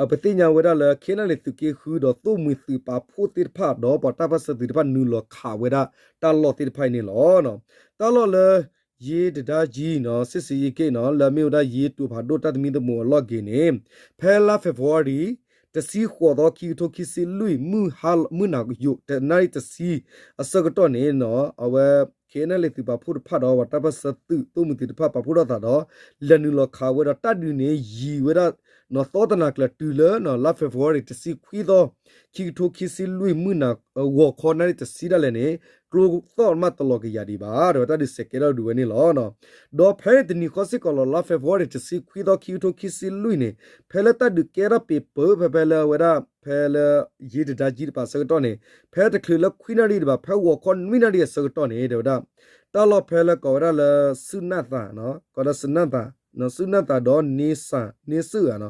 ပသ့ၣ်ညါဝဲဒၣ်လၢ ခ့နၣ်လံၤသုးက့ဃု ဒီးသိၣ်မှံၤသုးပာ်ဖှိၣ်သ့ၣ်တဖၣ် ဒီးပှၤတၢ်ပၢၢ်ဆၢသုးတဖၣ် နုာ်လီၤခးဝဲဒၣ်တၢ်လီၢ်သ့ၣ်တဖၣ်အံၤန့ၣ်လီၤ. တၢ်လီၢ်လၢ ယ့တဒါကံနီၤ စစ်ဆင်ရေးဂိတ်နီၤ လၢအမ့ၢ်ဝဲဒၣ်ယ့တိာ်ဖးဒိၣ်တၢ်သမံသမိးအလီၢ်ဂ့ၤန့ၣ် ဖဲလါ February တဆံဃိးသီ ခံကထိခံဆံလွံၢ် မုၢ်နၤယိာ် တနၣ်ရံၣ်တဆံအဆၢကတီၢ်န့ၣ်နီၤ အဝဲ ခ့နၣ်လံၤသုးပာ်ဖှိၣ်တဖၣ်ဒီး ပှၤတၢ်ပၢၢ်ဆၢသုး သိၣ်မှံၤသုးတဖၣ် ပာ်ဖှိၣ်ထီၣ်သးဒီး လဲၤနုာ်လီၤခးဝဲဒီးတၢ်ဒုးန့ၣ် ယံၤဝဲဒၣ်နီၤ သီတနၤကျၢၤတုၤလၢနီၤ လါ February တဆံခွံသီ ခံကထိခံဆံလွံၢ် မုၢ်နၤ ဂီၤခီနၣ်ရံၣ်တဆံဒၣ်လဲာ်န့ၣ် ကျိသီၣ်မးတလီၤကယၤဒံးဘၣ် ဒီးတၢ်ဒုးစဲးကဲထီၣ်ဒုးဝဲန့ၣ်လီၤ. ဒီးဖဲန့ၣ်တနံၤဃီစ့ၢ်ကီးလီၤ လါ February တဆံခွံသီ ခံကထိခံဆံလွံၢ်န့ၣ် ဖဲလၢတၢ်ဒုးကဲထီၣ်ပ့ၤပၢၢ်ဖဲဖဲလၢအဝဲဒၣ် ဖဲလၢ ယ့တဒါကံတပၤအဆၢကတီၢ်န့ၣ် ဖဲတချုးလၢခွံနၣ်ရံၣ်ဒံးဘၣ် ဖဲဂီၤခီနွံနၣ်ရံၣ်အဆၢကတီၢ်န့ၣ် တဲဝဲဒၣ် တၢ်လီၢ်ဖဲလၢကိးဝဲဒၣ်လၢ စုနၢ်သး ကိးဒၣ်စုနၢ်သး စုနၢ်သးဒီး န့ဆၢၣ်ဧါနီၤ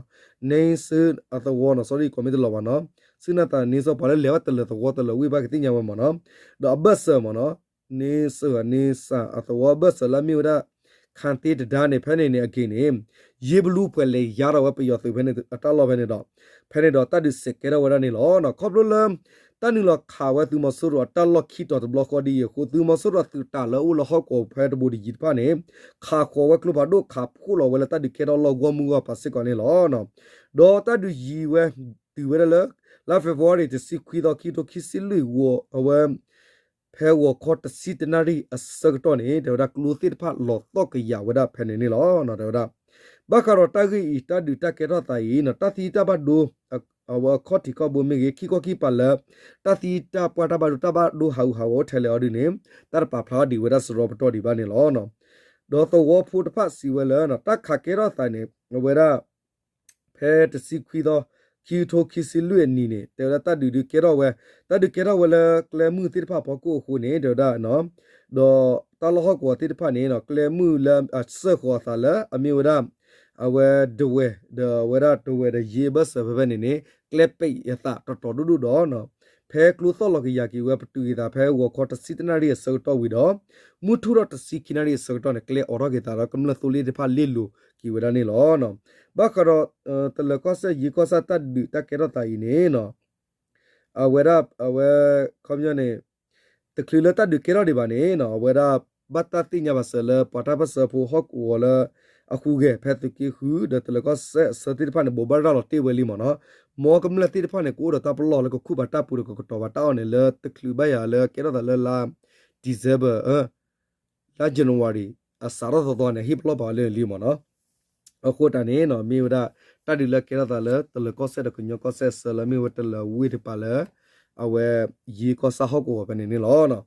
န့ဆၢၣ်အသဝီနီၤ sorry ကိးမ့ၢ်တလီၤဘၣ်နီၤ စုနၢ်သးန့ဆၢၣ် ပှၤလၢလဲၤဝဲတလၢၤသဝီတလၢၤဝ့ၢ်ဘၣ်ကသ့ၣ်ညါဝဲမ့ၢ်နီၤ ဒီးအဘၢၣ်စၢၤမ့ၢ်နီၤ န့ဆၢၣ် န့ဆၢၣ်အသဝီအဘၢၣ်စၢၤလၢအမ့ၢ်ဝဲဒၣ် ခၣ်သ့တဒါန့ၣ် ဖဲန့ၣ်န့ၣ်အဂ့ၢ်န့ၣ် ယ့ဘလူပှဲၤလဲၤယါထီၣ်ဝဲပယီၤသုးဖဲန့ၣ် အတၢ်လီၢ်ဖဲန့ၣ်ဒီး ဖဲန့ၣ်ဒီးတၢ်ဒုးစဲးကဲထီၣ်ဝဲဒၣ်န့ၣ်လီၤ. ခီဖျိလၢ တၢ်နုာ်လီၤခးဝဲသုးမီၤစိရိၤအတၢ်လီၢ်ခံတီၤတဘျီဃီဒ်အံၤအဃိ သုးမီၤစိရိၤအသုးတၢ်လၢအအိၣ်လၢဟီၣ်ကဝီၤဖဲတဘိဒံးယံၤတဖၣ်န့ၣ် ခးဃီၤဝဲကျိဖးဒိၣ် ခးဖှိၣ်လီၤဝဲလၢတၢ်ဒုးကဲထီၣ်လီၢ်ဂီၢ်မုၢ်ဂီၢ်ပၤစ့ၢ်ကီးန့ၣ်လီၤ. ဒီးတၢ်ဒုးယံၤဝဲ တုၤဝဲဒၣ်လၢ လါ February တဆံခွံသီ ခံကထိခံဆံလွံၢ် အဝဲ ဖဲဂီၤခီတဆံတနၣ်ရံၣ်အဆၢကတီၢ်န့ၣ် တဲဝဲဒၣ်ကျိသ့ၣ်တဖၣ်လီၤသီၣ်ကယၤဝဲဒၣ်ဖဲန့ၣ်န့ၣ်လီၤ. တဲဝဲဒၣ် ဘၣ်ဃးဒီးတၢ်ဂ့ၢ်အံၤ တၢ်ဒုးတၢ်ကဲထီၣ်သးအံၤ တၢ်သံတၢ်ဘၣ်ဒိ အဝဲအခီၣ်ထံးခီၣ်ဘိမ့ၢ်ဂ့ၤ ခံခီခံပၤလၢ တၢ်သံတၢ်ပှၢ်တၢ်ဘၣ်ဒိတၢ်ဘၣ်ဒိဟးဂူာ်ဟးဂီၤအိၣ်ထဲလဲၣ်အီၤဒ်န့ၣ် တၢ်တပာ်ဖျါအီၤဒံးဝဲဒၣ်စရီပတီၢ်ဒံးဘၣ်န့ၣ်လီၤ. ဒီးသဝီဖိတဖၣ်စံးဝဲလၢ တၢ်ခးကဲထီၣ်သးန့ၣ် အဝဲဒၣ် ဖဲတဆံခွံသီ ခံကထိခံဆံလွံၢ်အနံၤန့ၣ် တဲဝဲဒၣ်တၢ်ဒုးဒုးကဲထီၣ်ဝဲ တၢ်ဒုးကဲထီၣ်ဝဲလၢကျဲမုၢ်သ့ၣ်တဖၣ်အဖီခိၣ်အဃိန့ၣ် တဲဝဲဒၣ် ဒီးတၢ်လီၢ်ဟီၣ်ကဝီၤသ့ၣ်တဖၣ်န့ၣ် ကျဲမုၢ်လၢအစၢၢ်ဃီၤအသးလၢ အမ့ၢ်ဝဲဒၣ် အဝဲဒဝဲၢ် ဒီးအဝဲဒၣ်ဒဝဲၢ်ဒီးယ့ဘၢၣ်စၢၤဖဲဖဲန့ၣ်န့ၣ် ကျဲပဲာ်အသးတတီၤဒိၣ်ဒိၣ်ဒီး ဖဲကျိသီၣ်လီၤကယၤက့ၤဝဲ ပတုာ်က့ၤသးဖဲဂီၤခီတဆံတနၣ်ရံၣ်အဆၢကတီၢ်ဝံၤဒီး မုၢ်ထူၣ်ထီၣ်တဆံခံနၣ်ရံၣ်အဆၢကတီၢ်န့ၣ် ကျဲအိးထီၣ်က့ၤသးဒီးကမျၢၢ်သိလ့ၣ်တဖၣ်လ့ၣ်လိၤက့ၤဝဲဒၣ်န့ၣ်လီၤ. ဘၣ်ဃးဒီး တလၢၤကီၢ်စဲၣ်ယ့ကီၢ်ဆၣ်တၢ်ဒုးတၢ်ကဲထီၣ်သးအံၤန့ၣ် အဝဲဒၣ် အဝဲ ခီပညီန့ၣ် တချုးလၢတၢ်ဒုးကဲထီၣ်ဒံးဘၣ်န့ၣ် အဝဲဒၣ် ဘၣ်တၢ်သ့ၣ်ညါဘၣ်စၢၤလၢပှၤတၢ်ပၢၢ်ဆၢဖိဟီၣ်ကဝီၤလၢ အဃုဂဲၤဖဲသုးက့ဃု ဒီးတလၢၤကီၢ်စဲၣ်အဆၢသ့ၣ်တဖၣ်န့ၣ် ဘိးဘၣ်ရၤလီၤတ့ၢ်ဝဲလံမ့ၢ်နီၤ. မ်ကမျၢၢ်သ့ၣ်တဖၣ်န့ၣ် ကအိၣ်ဒီးတၢ်ပလီၢ်လၢကခူၣ်ဘၣ်တၢ်ပူၤဒီးကကတီၤဘၣ်တၢ်အီၣ်န့ၣ် လၢတချုးဘၣ်ယၤလၢကဲထီၣ်သးလၢလါ December လါ January အစးထီၣ်သီသီန့ၣ် ဟ့ၣ်ပလီၢ်ပာ်ဝဲလၢလံမ့ၢ်နီၤ. အဃိတၢ်န့ၣ်နီၤ မ့ၢ်ဝဲဒၣ် တၢ်ဒုးလၢကဲထီၣ်သးလၢတလၢၤကီၢ်စဲၣ်ဒီးကညီကီၢ်စဲၣ်အဆၢလၢမ့ၢ်ဝဲတလၢၤဝ့ၢ်တပၤလၢ အဝဲ ယ့ကီၢ်ဆၣ်ဟီၣ်ကဝီၤဖဲန့ၣ်န့ၣ်လီၤ.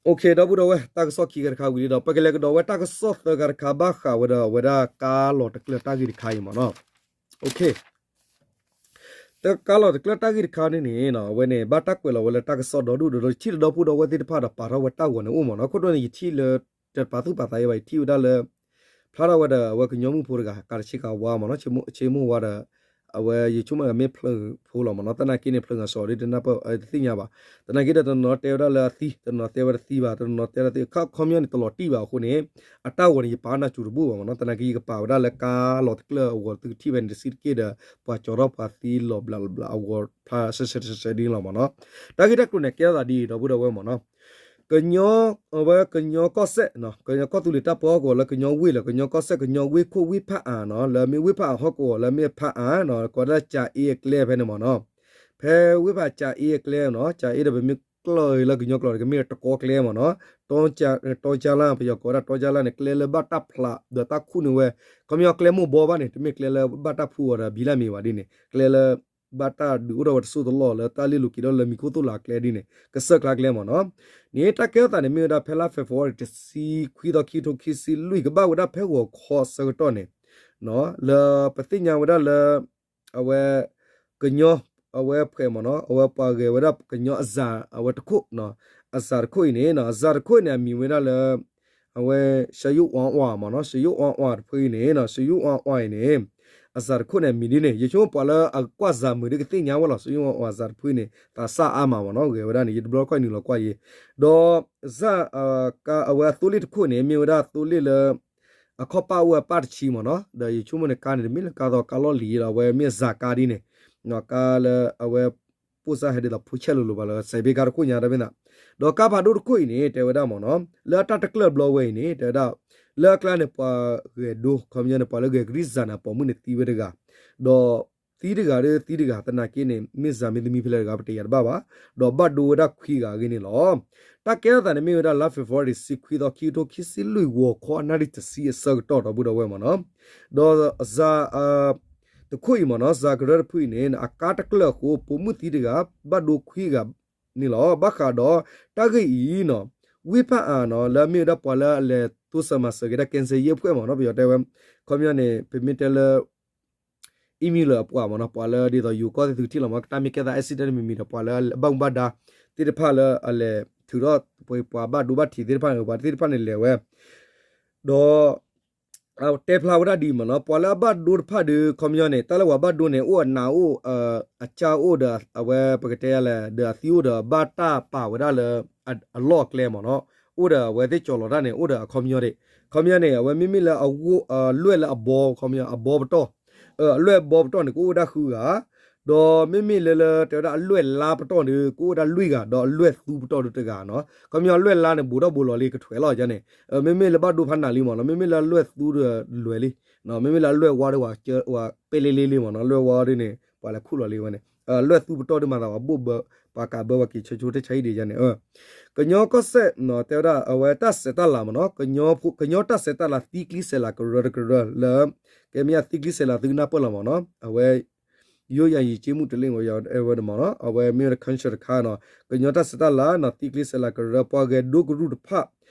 ဒီပုၢ်ဒီဝဲၢ် တၢ်ကစီၣ်ခံဂၤတခါဝံၤလံဒီး ပကလဲၤကဒီးဝဲတၢ်ကစီၣ်သၢဂၤတခါဘၣ်ဃးဝဲဒီးအဝဲဒၣ်ကါလီၤတကျၢၢ်တၢ်ဂ့ၢ်တခါအံၤမ့ၢ်နီၤ. တကါလီၤတကျၢၢ်တၢ်ဂ့ၢ်တခါန့ၣ်န့ၣ် အဝဲန့ၣ် ဘၣ်တၢ်ကွဲးလီၤဝဲလၢတၢ်ကစီၣ်ဒီဒူၣ်ဒီး ယထံၣ်လၢဒီပုၢ်ဒီဝဲၢ်သ့ၣ်တဖၣ်ဒီးပာ်ထီၣ်ဝဲတၢ်ဂီၤန့ၣ်အိၣ်မ့ၢ်နီၤ. အခိၣ်တီန့ၣ် ယထံၣ်လၢ တပာ်သူၣ်ပာ်သးယဲဘၣ် ယထံၣ်ဝဲဒၣ်လၢ ဖျါထီၣ်ဝဲဒီးအဝဲကညီမုၣ်ဖိတဂၤ ကးတဆ့ကၤဝါမ့ၢ်နီၤ ဆ့မိၢ်ဝါဒီး အဝဲယဆိကမိၣ်မ့ၢ်ဖျၢၣ်ဖိလီၤမ့ၢ်နီၤ. သနာ်က့န့ၣ် ဖျၢၣ်ဂၤစီၤဒ်တနၢ်ပၢၢ်တသ့ၣ်ညါဘၣ်. သနာ်က့ဒီးတနီၤတဲဝဲဒၣ်လၢအသံ တနီၤတဲဝဲတသံဘၣ် တနီၤတဲဝဲဒၣ်သံ ခီပညီန့ၣ် တလီၤတံၢ်ဘၣ်အဃိန့ၣ် အတၢ်ဂီၤန့ၣ် ယပာ်နၢ်စူၤတဘူၣ်ဘၣ်မ့ၢ်နီၤ. သနာ်က့ယကပာ်ဝဲဒၣ်လၢကါလီၤတကျၢၢ်အဂီၤ သုကထံၣ်ဝဲန့ၣ်တဆံတက့ၢ်ဒီး ပှၤကၠီထီၣ်ပှၤသံလီၤဘျးလီၤဘျးအဂီၤ ဖျါဆဲးဆဲးဆဲးဆဲးဒ်န့ၣ်လီၤမ့ၢ်နီၤ. တၢ်ဂ့ၢ်တၢ်ကျိၤန့ၣ် ကဲထီၣ်သးဒ်အံၤ ဒီပုၢ်ဒီဝဲၢ်မ့ၢ်နီၤ. ကညီ အဝဲကညီကီၢ်စဲၣ် ကညီကီၢ်သူလ့ၤတၢ်ပၢဟီၣ်ကဝီၤလၢကညီဝ့ၢ်လၢကညီကီၢ်စဲၣ် ကညီဝ့ၢ်ခိၣ်ဝ့ၢ်ဖးအါနီၤ လၢမ့ၢ်ဝ့ၢ်ဖးအါဟီၣ်ကဝီၤ လၢမ့ၢ်ဖးအါနီၤ ကိးဒၣ်ကၠၤအ့အကျဲဖဲန့ၣ်မ့ၢ်နီၤ. ဖဲဝ့ၢ်ဖးကၠၤအ့အကျဲနီၤ ကၠၤအ့ဒီးပမ့ၢ်ကျီၢ်လၢကညီကျိာ်န့ၣ် ကမ့ၢ်တကီကျဲမ့ၢ်နီၤ. တီကၠါလၢ ပယီၤကိးဝဲဒၣ်တီကၠါလၢန့ၣ် ကျဲလၢဘၣ်တၢ်ဖျးဒီးတၢ်ခူၣ်န့ၢ်ဝဲ ခီပညီကျဲမိၢ်ဘီဘၣ်န့ၣ် တမ့ၢ်ကျဲလၢဘၣ်တၢ်ဖှူအီၤဒီးဘံလၢမ့ၢ်ဘၣ်ဒ်န့ၣ် ကျဲလၢ ဘၣ်တၢ်ဒုးအိၣ်ထီၣ်ဝဲတစိၢ်တလီၢ်လၢတၢ်လ့ၣ်လိၤက့ၤဒီးလၢမံၤခိၣ်သိၣ်လးအကျဲဒ်န့ၣ် ကစၢၢ်ကျါကျဲမ့ၢ်နီၤ. န့ၣ်တၢ်ကဲထီၣ်သးန့ၣ် မ့ၢ်ဝဲဒၣ်ဖဲလါ February တဆံခွံသီ ခံကထိခံဆံလွံၢ် ကဘၣ်ဝဲဒၣ်ဖဲဂီၤခီအဆၢကတီၢ်န့ၣ် လၢပသ့ၣ်ညါဝဲဒၣ်လၢ အဝဲ ကညီ အဝဲဖှဲးမ့ၢ်နီၤ အဝဲပှၤဂဲၤဝဲဒၣ်ကညီအစၢ်အဝဲတခိၣ်, အစၢ်တခိၣ်အံၤန့ၣ် အစၢ်တခိၣ်န့ၣ် အမံၤဝဲဒၣ်လၢ အဝဲ ရှယိၣ်အွအွမ့ၢ်နီၤ ရှယိၣ်အွအွတဖုအံၤန့ၣ် ရှယိၣ်အွအွအံၤန့ၣ် အစၢ်တခိၣ်န့ၣ် အမံၤဒ်န့ၣ် ယဆိကမိၣ်ပှၤလၢအကွၢ်စၢ်မုာ်ဒ်ကသ့ၣ်ညါဝဲလီၤ ရှယိၣ်အွအွအစၢ်တဖုအံၤန့ၣ် သးစၢ်အါမးမ့ၢ်နီၤ ဂဲၤဝဲဒၣ်န့ၣ် ယတဘျီတခီၣ်အံၤနုာ်လီၤကွၢ်ယဲ ဒီး စၢ် အဝဲအသိလ့ၣ်တခိၣ်န့ၣ် မ့ၢ်ဝဲဒၣ်သိလ့ၣ်လၢ အခီၣ်ပၣ်အိၣ်ဝဲပၣ်တဆံမ့ၢ်နီၤ ဒီးယဆိကမိၣ်န့ၣ် ကါန့ၣ် တမ့ၢ်လၢကါသီကါလီၢ်လံၤဒီး အဝဲမ့ၢ်စၢ်ကါဒ်န့ၣ် ကါလၢအဝဲ ပိၢ်စၢ်ဟဲဒ်သိးဖိဆဲးလိၤလိၤဘၣ်လၢ စဲးဘ့ကါတခိၣ်ညါတမ့ၢ်သး ဒီးကါဖးဒိၣ်တခိၣ်အံၤန့ၣ် တဲဝဲဒၣ်မ့ၢ်နီၤ လၢအတၢ်တကျၢၢ်ဘျီဝဲအံၤန့ၣ် တဲဝဲဒၣ် လၢအကျါန့ၣ် ပှၤဂဲၤဒိ ခီပညီန့ၣ် ပှၤလၢဂဲၤကရံၣ်စၢ်န့ၣ် ပိာ်မုၣ်န့ၣ်သံဝဲတဂၤ ဒီး သံတဂၤဒီးသံတဂၤ သနာ်က့န့ၣ် မ့ၢ်စၢ်မ့ၢ်သမံဖဲလဲၣ်တဂၤ ပတယာ်တဘၣ်ဘၣ် ဒီးဘၣ်ဒိဝဲဒၣ်ခွံဂၤအဂ့ၢ်န့ၣ်လီၤ. တၢ်ကဲထီၣ်သးန့ၣ်မ့ၢ်ဝဲဒၣ်လါ February တဆံခွံသီ ခံကထိခံဆံလွံၢ် ဂီၤခီအနၣ်ရံၣ်တဆံအဆၢကတီၢ် ဒီပုၢ်ဒီဝဲၢ်မ့ၢ်နီၤ, ဒီးစၢ် တခိၣ်အံၤမ့ၢ်နီၤ စၢ်ကရၢတဖုအံၤန့ၣ် အကါတကျၢၢ်အဃိ ပိာ်မုၣ်သံတဂၤ ဘၣ်ဒိခွံဂၤန့ၣ်လီၤ. ဘၣ်ဃးဒီးတၢ်ဂ့ၢ်အံၤနီၤ ဝ့ၢ်ဖၣ်အၣ်နီၤ လၢအမ့ၢ်ဝဲဒၣ်ပှၤလၢအလဲၤတိစၢၤမၤစၢၤက့ၤဒၣ် ကဲစဲယဲၢ်ဖှဲၣ်မ့ၢ်နီၤ ပယီၤတဲဝဲ ခီပညီန့ၣ် ပမ့ၢ်တဲလၢ အံၤမံၤလၢအပှၤမ့ၢ်နီၤ ပှၤလၢဒ်သိးယိၤကီၢ်သ့ၣ်သုထံၣ်လီၤမ့ၢ် ကတၢ်မ့ၢ်ကဲသး accident မံၤမံၤဒီး ပှၤလၢဘၣ်မူဘၣ်ဒါသ့ၣ်တဖၣ်လၢအလဲၤထုးထီၣ် ပှၤဘၣ်ဒိဘၣ်ထံးသ့ၣ်တဖၣ်န့ၣ် ပှၤသ့ၣ်တဖၣ်န့ၣ်လဲၤဝဲ ဒီး တဲဖျါဝဲဒၣ်ဒ်အံၤမ့ၢ်နီၤ ပှၤလၢအဘၣ်ဒိတဖၣ်ဒီး ခီပညီန့ၣ် တၢ်လၢပှၤဘၣ်ဒိန့ၣ် အိၣ်အနးအိၣ် အကၢ်အိၣ်ဒီး အဝဲပကတဲလဲၣ် ဒီးအသံအိၣ်ဒီး ဘၣ်တၢ်ပာ်ဝဲဒၣ်လၢ အလီၢ်အကျဲမ့ၢ်နီၤ အိၣ်ဒီးအဝဲသ့ၣ်ကၠီၤလီၤတၢ်န့ၣ် အိၣ်ဒီးအခီပညီဒၣ် ခီပညီန့ၣ် အဝဲမ့မ့ၢ်လၢအဂိၢ် အလွဲၢ်လၢအဘီ ခီပညီအဘီပတီၢ် အလွဲၢ်ဘီပတီၢ်န့ၣ် ကအိၣ်ဝဲဒၣ်ဃုဂၤ ဒီးမ့မ့ၢ်လၢလၢတဲဝဲဒၣ်အလွဲၢ်လါပတီၢ်ဒီး ကအိၣ်ဝဲဒၣ်လွံၢ်ဂၤ ဒီးအလွဲၢ်သူပတီၢ်ဒုတဂၤနီၤ ခီပညီအလွဲၢ်လါန့ၣ် ဘူးထီၣ်ဘူးလီၤလံ ကထွဲးလီၤန့ၣ် မ့မ့ၢ်လၢဘၣ်ဒိဖးနးလံမ့ၢ်နီၤ မ့မ့ၢ်လၢအလွဲၢ်သူဒီးလွဲၢ်လံ မ့မ့ၢ်လၢအလွဲၢ်ဝါဒီး ဝဲပဲလဲလဲလံမ့ၢ်နီၤ လွဲၢ်ဝါဒ်န့ၣ် ပှၤလဲၤခူၣ်လီၤလံဝဲန့ၣ် လွဲၢ်သူပတီၢ်ဒ်မၤသးပှၤဘိၣ်ဘၢ ပှၤကးဘၢပှၤက့ၤဆၢဆိတၢ်ဆါဟံၣ်ဒံးယါန့ၣ် ကညီကီၢ်စဲၣ် တဲဝဲဒၣ် အဝဲတၢ်စဲးတၢ်လၤမ့ၢ်နီၤ ကညီတၢ်စဲးတၢ်လၤသံကျံစဲးလၤကရၢတကရၢလၢ ကဲမ့ၢ်အသံကျံစဲးလၤသုကနၢ်ပၢၢ်လီၤမ့ၢ်နီၤ အဝဲ ယိယၤယံာ်က့မူတလ့ၣ်ဝဲ အဝဲဒၣ်မ့ၢ်နီၤ အဝဲမ့ၢ်ဝဲဒၣ် council တခါနီၤ ကညီတၢ်စဲးတၢ်လၤနီၤ သံကျံစဲးလၤကရၢ ပှၤဂဲၤဒိကရူၢ်တဖၣ်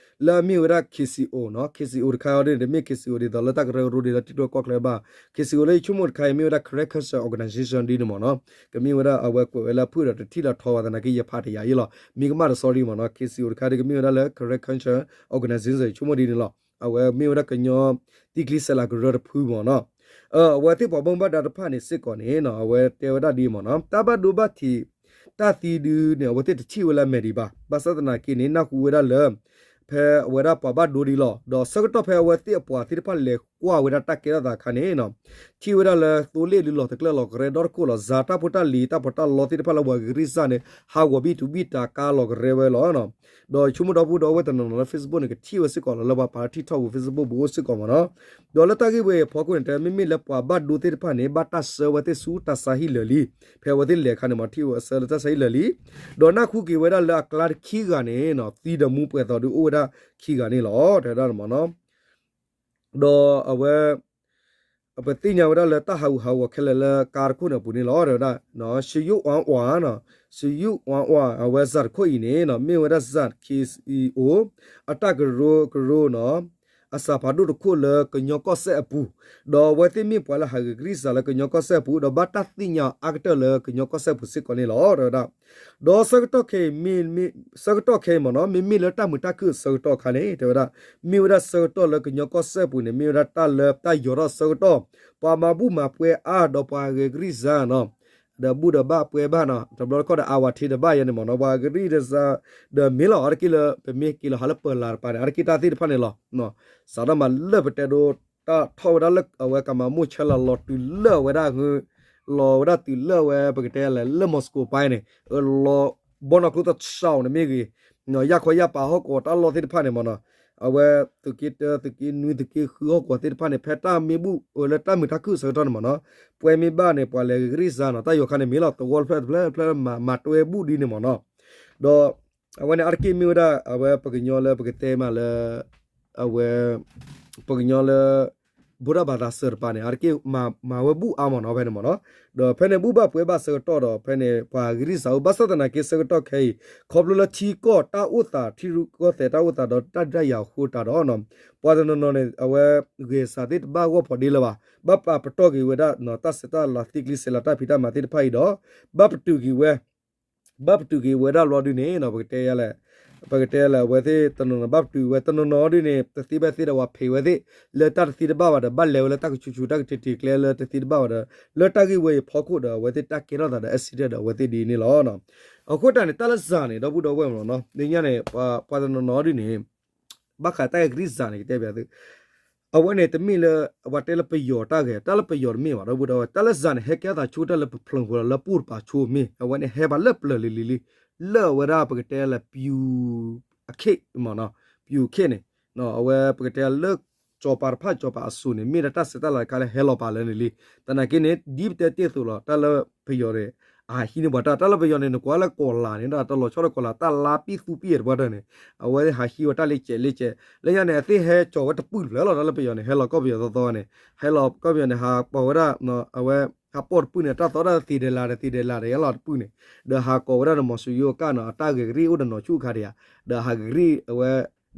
လၢအမ့ၢ်ဝဲဒၣ် K C O နီၤ K C O တခါအံၤဒ်န့ၣ် တမ့ၢ် K C O ဒ်သိးလၢတၢ်ကရၢကရိဒ်သိးထံကျိကီၢ်ချၢဘၣ် K C O လၢယဆိကမိၣ်တခါအံၤ မ့ၢ်ဝဲဒၣ် Karen Council Organization ဒ်န့ၣ်မ့ၢ်နီၤ ကမ့ၢ်ဝဲဒၣ်အဝဲကွဲးဝဲလၢအဖုၣ်ဒီးတထံၣ်လီၤထီဝဲသနာ်က့ ယဖးတယာ်အံၤလီၤ မ့ၢ်ကမၣ်ဒီး sorry မ့ၢ်နီၤ K C O တခါဒ်ကမ့ၢ်ဝဲဒၣ်လၢ Karen Council Organization ယဆိကမိၣ်ဒ်န့ၣ်လီၤ အဝဲမ့ၢ်ဝဲဒၣ်ကညီ သံကျံစဲးလၤကရၢတဖုမ့ၢ်နီၤ အဝဲသ့ၣ်ပှၤဘၣ်မူဘၣ်ဒါတဖၣ်န့ၣ်စ့ၢ်ကီးန့ၣ်နီၤ အဝဲတဲဝဲဒၣ်ဒ်အံၤမ့ၢ်နီၤ တၢ်ဘၣ်ဒိဘၣ်ထံး တၢ်သံဒုန့ၣ် အဝဲသ့ၣ်တထံၣ်ဝဲလၢအမဲာ်ဒံးဘၣ် ဘၣ်ဆၣ်သနာ်က့န့ၣ် နၢ်ဟူဝဲဒၣ်လၢ ဖဲအဝဲဒၣ်ပှၤဘၣ်ဒိဒ်လီၤ ဒီးဆၢကတီၢ်ဖဲအဝဲသ့ၣ်အပှၤသ့ၣ်တဖၣ်လဲၤကွၢ်ဝဲဒၣ်တၢ်ကဲထီၣ်သးအခါန့ၣ်နီၤ ထံၣ်ဝဲဒၣ်လၢသိလ့ၣ်ဒုလီၤတကျၢၢ်လီၤကရဲဒီတခိၣ်လီၤ စၤတၢ်ဖိတၢ်လံၤ တၢ်ပီးတၢ်လီသ့ၣ်တဖၣ်လၢပှၤဂ့ၤကရံၣ်စၢ်န့ၣ် ဟးဂီၤဘံၣ်တူဘံၣ်တၢ်ကါလီၤကရဲဝဲလီၤ ဒီးဆိကမိၣ်ဒီပုၢ်ဒီဝဲၢ်တနီၤနီၤလၢ Facebook န့ၣ် ကထံၣ်ဝဲစ့ၢ်ကီးလီၤ လၢပှၤပာ်ထံၣ်ထီၣ်ပူၤ Facebook ပူၤအိၣ်စ့ၢ်ကီးမ့ၢ်နီၤ ဒီးလၢတၢ်ဂ့ၢ်ဝဲအံၤအဖီခိၣ်န့ၣ် တဲမ့မ့ၢ်လၢပှၤဘၣ်ဒိသ့ၣ်တဖၣ်န့ၣ် ဘၣ်တၢ်ဆှၢဝဲသ့ၣ်ဆူတၢ်ဆါဟံၣ်လၢာ်လံ ဖဲအဝဲသ့ၣ်လဲၤအခါန့ၣ်မ့ၢ် ထံၣ်ဝဲအဆှၢလၢတၢ်ဆါဟံၣ်လၢာ်လံ ဒီးနၢ်ဟူက့ၤဝဲဒၣ်လၢအကျါတခံဂၤန့ၣ်နီၤ သံဒီးမူပှဲၤသီဒုအိၣ်ဝဲဒၣ်ခံဂၤန့ၣ်လီၤ တဲဝဲဒၣ်မ့ၢ်နီၤ ဒီးအဝဲ ပသ့ၣ်ညါဝဲဒၣ်လၢတၢ်ဟးဂူာ်ဟးဂီၤခဲလၢာ်လၢကါတခိၣ်န့ၣ်အပူၤန့ၣ်လီၤ တဲဝဲဒၣ် ရှယုၣ်အွၣ်အွၣ်နီၤ ရှယုၣ်အွၣ်အွၣ် အဝဲစၤတခိၣ်အံၤန့ၣ်နီၤ မ့ၢ်ဝဲဒၣ်စၤ K C O အတၢ်ကရၢကရိနီၤ အစၤဖးဒိၣ်တခိၣ်လၢကညီကီၢ်စဲၣ်အပူၤ ဒီးအဝဲသ့ၣ်မ့ၢ်ပှၤလၢဟးဂ့ၤကရံၣ်စၢ်လၢကညီကီၢ်စဲၣ်အပူၤ ဒီးဘၣ်တၢ်သ့ၣ်ညါအါကတၢၢ်လၢကညီကီၢ်စဲၣ်အပူၤစ့ၢ်ကီးန့ၣ်လီၤ တဲဝဲဒၣ် ဒီးဆၢကတီၢ်ခဲအံၤ ဆၢကတီၢ်ခဲအံၤမ့ၢ်နီၤ မ့မ့ၢ်လၢတၢ်မုာ်တၢ်ခုၣ်အဆၢကတီၢ်အခါန့ၣ် တဲဝဲဒၣ် မ့ၢ်ဝဲဒၣ်ဆၢကတီၢ်လၢကညီကီၢ်စဲၣ်ပူၤန့ၣ် မ့ၢ်ဝဲဒၣ်တၢ်လၢတၢ်ယီၤထီၣ်အဆၢကတီၢ် ပှၤမၤဘူၣ်မၤပှဲၤအါဒီးပှၤဂဲၤကရံၣ်စၢ်နီၤ ဒီးဘူၣ်ဒီးဘၣ်ပှဲၤဘၣ်နီၤ တဘျီတခီၣ်ဒီးအဝၤထံတဘၣ်ယဲန့ၣ်မ့ၢ်နီၤ ပှၤဂဲၤကရံၣ်စၢ်ဒီးမ့ၢ်လီၤ အါတက့ၢ်လၢ ပမ့ၢ်က့ၤလီၤဟးလၢပၢၤလၢ်တပၤန့ၣ် အါတက့ၢ်တၢ်သ့ၣ်တဖၣ်န့ၣ်လီၤ စးထီၣ်မၤလၢပတဲဒိ တၢ်ထီၣ်ဝဲဒၣ်လၢအဝဲကမၤမိၢ်ဆဲလီၤလီၤတုၤလၢအဝဲဒၣ် လီၤဝဲဒၣ်တုၤလၢအဝဲပကတဲလဲၣ် လၢ Moscow ပၤန့ၣ် လီၤဘီနီၢ်ကျိတဆီန့ၣ်မ့ၢ်ဂ့ၤ ယၢ်ခီယၢ်ပၤဟီၣ်ကဝီၤတၢ်လီၢ်သ့ၣ်တဖၣ်န့ၣ်မ့ၢ်နီၤ အဝဲသုးက့တၢ သုးက့နွံ သုးက့ဃုဟီၣ်ကဝီၤသ့ၣ်တဖၣ်န့ၣ် ဖဲတၢ်မ့ၢ်ဘူၣ်လၢတၢ်မုာ်တၢ်ခုၣ်အဆၢကတီၢ်န့ၣ်မ့ၢ်နီၤ ပှဲၤမ့ၢ်ဘၣ်န့ၣ် ပှၤလဲၤဂ့ၤကရံၣ်စၢ်နီၤ တၢ်ယီၤခါန့ၣ်မ့ၢ်လီၤ သဝီတဖျၢၣ်တဖျၢၣ်တဖျၢၣ် မၤတွဲဘူၣ်ဒ်န့ၣ်မ့ၢ်နီၤ ဒီး အဝဲန့ၣ်အါတက့ၢ်မ့ၢ်ဝဲဒၣ် အဝဲပကညီလၢပကတဲမးလၢ အဝဲ ပကညီလၢ ဘူးဒၣ်ဘၣ်သးစၢၤတပၤန့ၣ် အါတက့ၢ်မၤဝဲဘူၣ်အါမးနီၤ ဖဲန့ၣ်မ့ၢ်နီၤ. ဒီးဖဲန့ၣ်ဘူၣ်ဘၣ်ပှဲၤဘၣ်ဆၢကတီၢ်ဒီး ဖဲန့ၣ်ပှၤဂံၢ်စၢ်အိၣ် ဘၣ်ဆၣ်သနာ်က့ဆၢကတီၢ်ခဲအံၤ ခီဖျိလၢထံကီၢ်တၢ်အိၣ်သး ထံရူၢ်ကီၢ်သဲးတၢ်အိၣ်သးဒီးတၢ်ဒုးတၢ်ယၤအဃိတးဒီး ပှၤတနီၤနီၤန့ၣ် အဝဲဂဲၤစးသ့ၣ်တဘၣ်ဂီၢ်ဖီဒ့လၢၤဘၣ်. ဘၣ်ပာ်ပတီၢ်က့ၤဝဲဒၣ် တၢ်ဆဲးတၢ်လၤသ့ၣ်ကျံဆဲးလၤတၢ်ဖံးတၢ်မၤသ့ၣ်တဖၣ်အံၤဒီး ဘၣ်ပတုာ်က့ၤဝဲ ဘၣ်ပတုာ်က့ၤဝဲဒၣ်ဘျီဒုန့ၣ် ပကတဲယၤလဲၣ်, ပကတဲယၤလဲၣ် အဝဲသ့ၣ်တနီၤနီၤ ဘၣ်ပတုာ်ဝဲတနီၤနီၤဒုန့ၣ် တသ့ဘၣ်သ့ဒီး ပှၤဖံးဝဲသ့ၣ် လၢတၢ်တသ့တဘၣ်ဘၣ်ဒီး ဘၣ်လဲၤဝဲလၢတၢ်ကဆူးဆူး တၢ်ကတံာ်တံာ်ကျဲလၢတသ့တဘၣ်ဘၣ်ဒီး လၢတၢ်ဂ့ၢ်ဝဲအံၤဖီခိၣ်ဒီး အဝဲသ့ၣ်တၢ်ကဲထီၣ်သးဒီး accident ဒီး အဝဲသ့ၣ်ဒ်န့ၣ်လီၤ. အဃိတၢ်န့ၣ် တၢ်လၢစၤန့ၣ် ဒီပုၢ်ဒီဝဲၢ်မ့ၢ်နီၤ လၢညါန့ၣ် ပှၤတနီၤနီၤဒုန့ၣ် ဘၣ်ဃးတၢ်ဂ့ၢ်ကရံၣ်စၤန့ၣ် ကတဲဘၣ်သု အဝဲန့ၣ်တမ့ၢ်လၢ ပှၤတဲလၢပယီၤတၢ်ဂ့ၢ် တၢ်လၢပယီၤတမ့ၢ်ဘၣ် ဒီပုၢ်ဒီဝဲၢ် တၢ်လၢစၤန့ၣ် ဟဲကဲထီၣ်သးဆိတၢ်လၢပဖျၢၣ်ဖိလီၤ လၢပူၤတပၤဆိမ့ၢ် အဝဲန့ၣ်ဟဲဘၣ်လၢပျၢၤလံၤလံၤလံ လၢအဝဲဒၣ်ပကတဲလၢ ပျူၤအခ့ၣ်မ့ၢ်နီၤ ပျူၤအခ့ၣ်န့ၣ် အဝဲပကတဲလၢ ကၠီၤပၤတဖၣ်ကၠီၤပၤအစိၤန့ၣ် မ့ၢ်ဒီးတၢ်ဆဲးတၢ်လၤတခါလၢဟဲလီၤပာ်လၢန့ၣ်လံ. သနာ်က့န့ၣ် ဒ်ပတဲတ့ၢ်အသိးလီၤ တၢ်လၢပယီၤန့ၣ် အဟးဟံးန့ၢ်ပှၤတၢ် တၢ်လၢပယီၤန့ၣ် နကွၢ်လၢကီၤလၤန့ၣ် တၢ်လီၤဆီဒီးကီၤလၤ တၢ်လါပံၣ်သူပံၣ်အံၤတပှၢ်တၢၢ်န့ၣ် အဝဲဟးဟံးဝဲတၢ်လၢကဲးလၢကဲး လၢညါန့ၣ် အသ့ၣ်ဟဲကၠီၤဝဲတပုၢ်တဖျၢၣ်လီၤ တၢ်လၢပယီၤန့ၣ် ဟဲလီၤကီၢ်ပယီၤသီသီန့ၣ် ဟဲလီၤကီၢ်ပယီၤန့ၣ် ဟးပိာ်ဝဲဒၣ် အဝဲ ဟးပိာ်တပုၢ်န့ၣ် တၢ်သီတၢ်သ့ဒဲးလးဒီးသ့ဒဲးလးဒီးယလီၤတပုၢ်န့ၣ် ဒီးဟးကိးဝဲဒၣ်ဒီးမီၤစိရိၤအကၣ်နီၤ အတၢ်ဂ့ၢ်ကရံၣ်အိၣ်ဒီးနီၢ်ဆူၣ်အခါဒံးဧါ ဒီးဟးကရံၣ်အဝဲ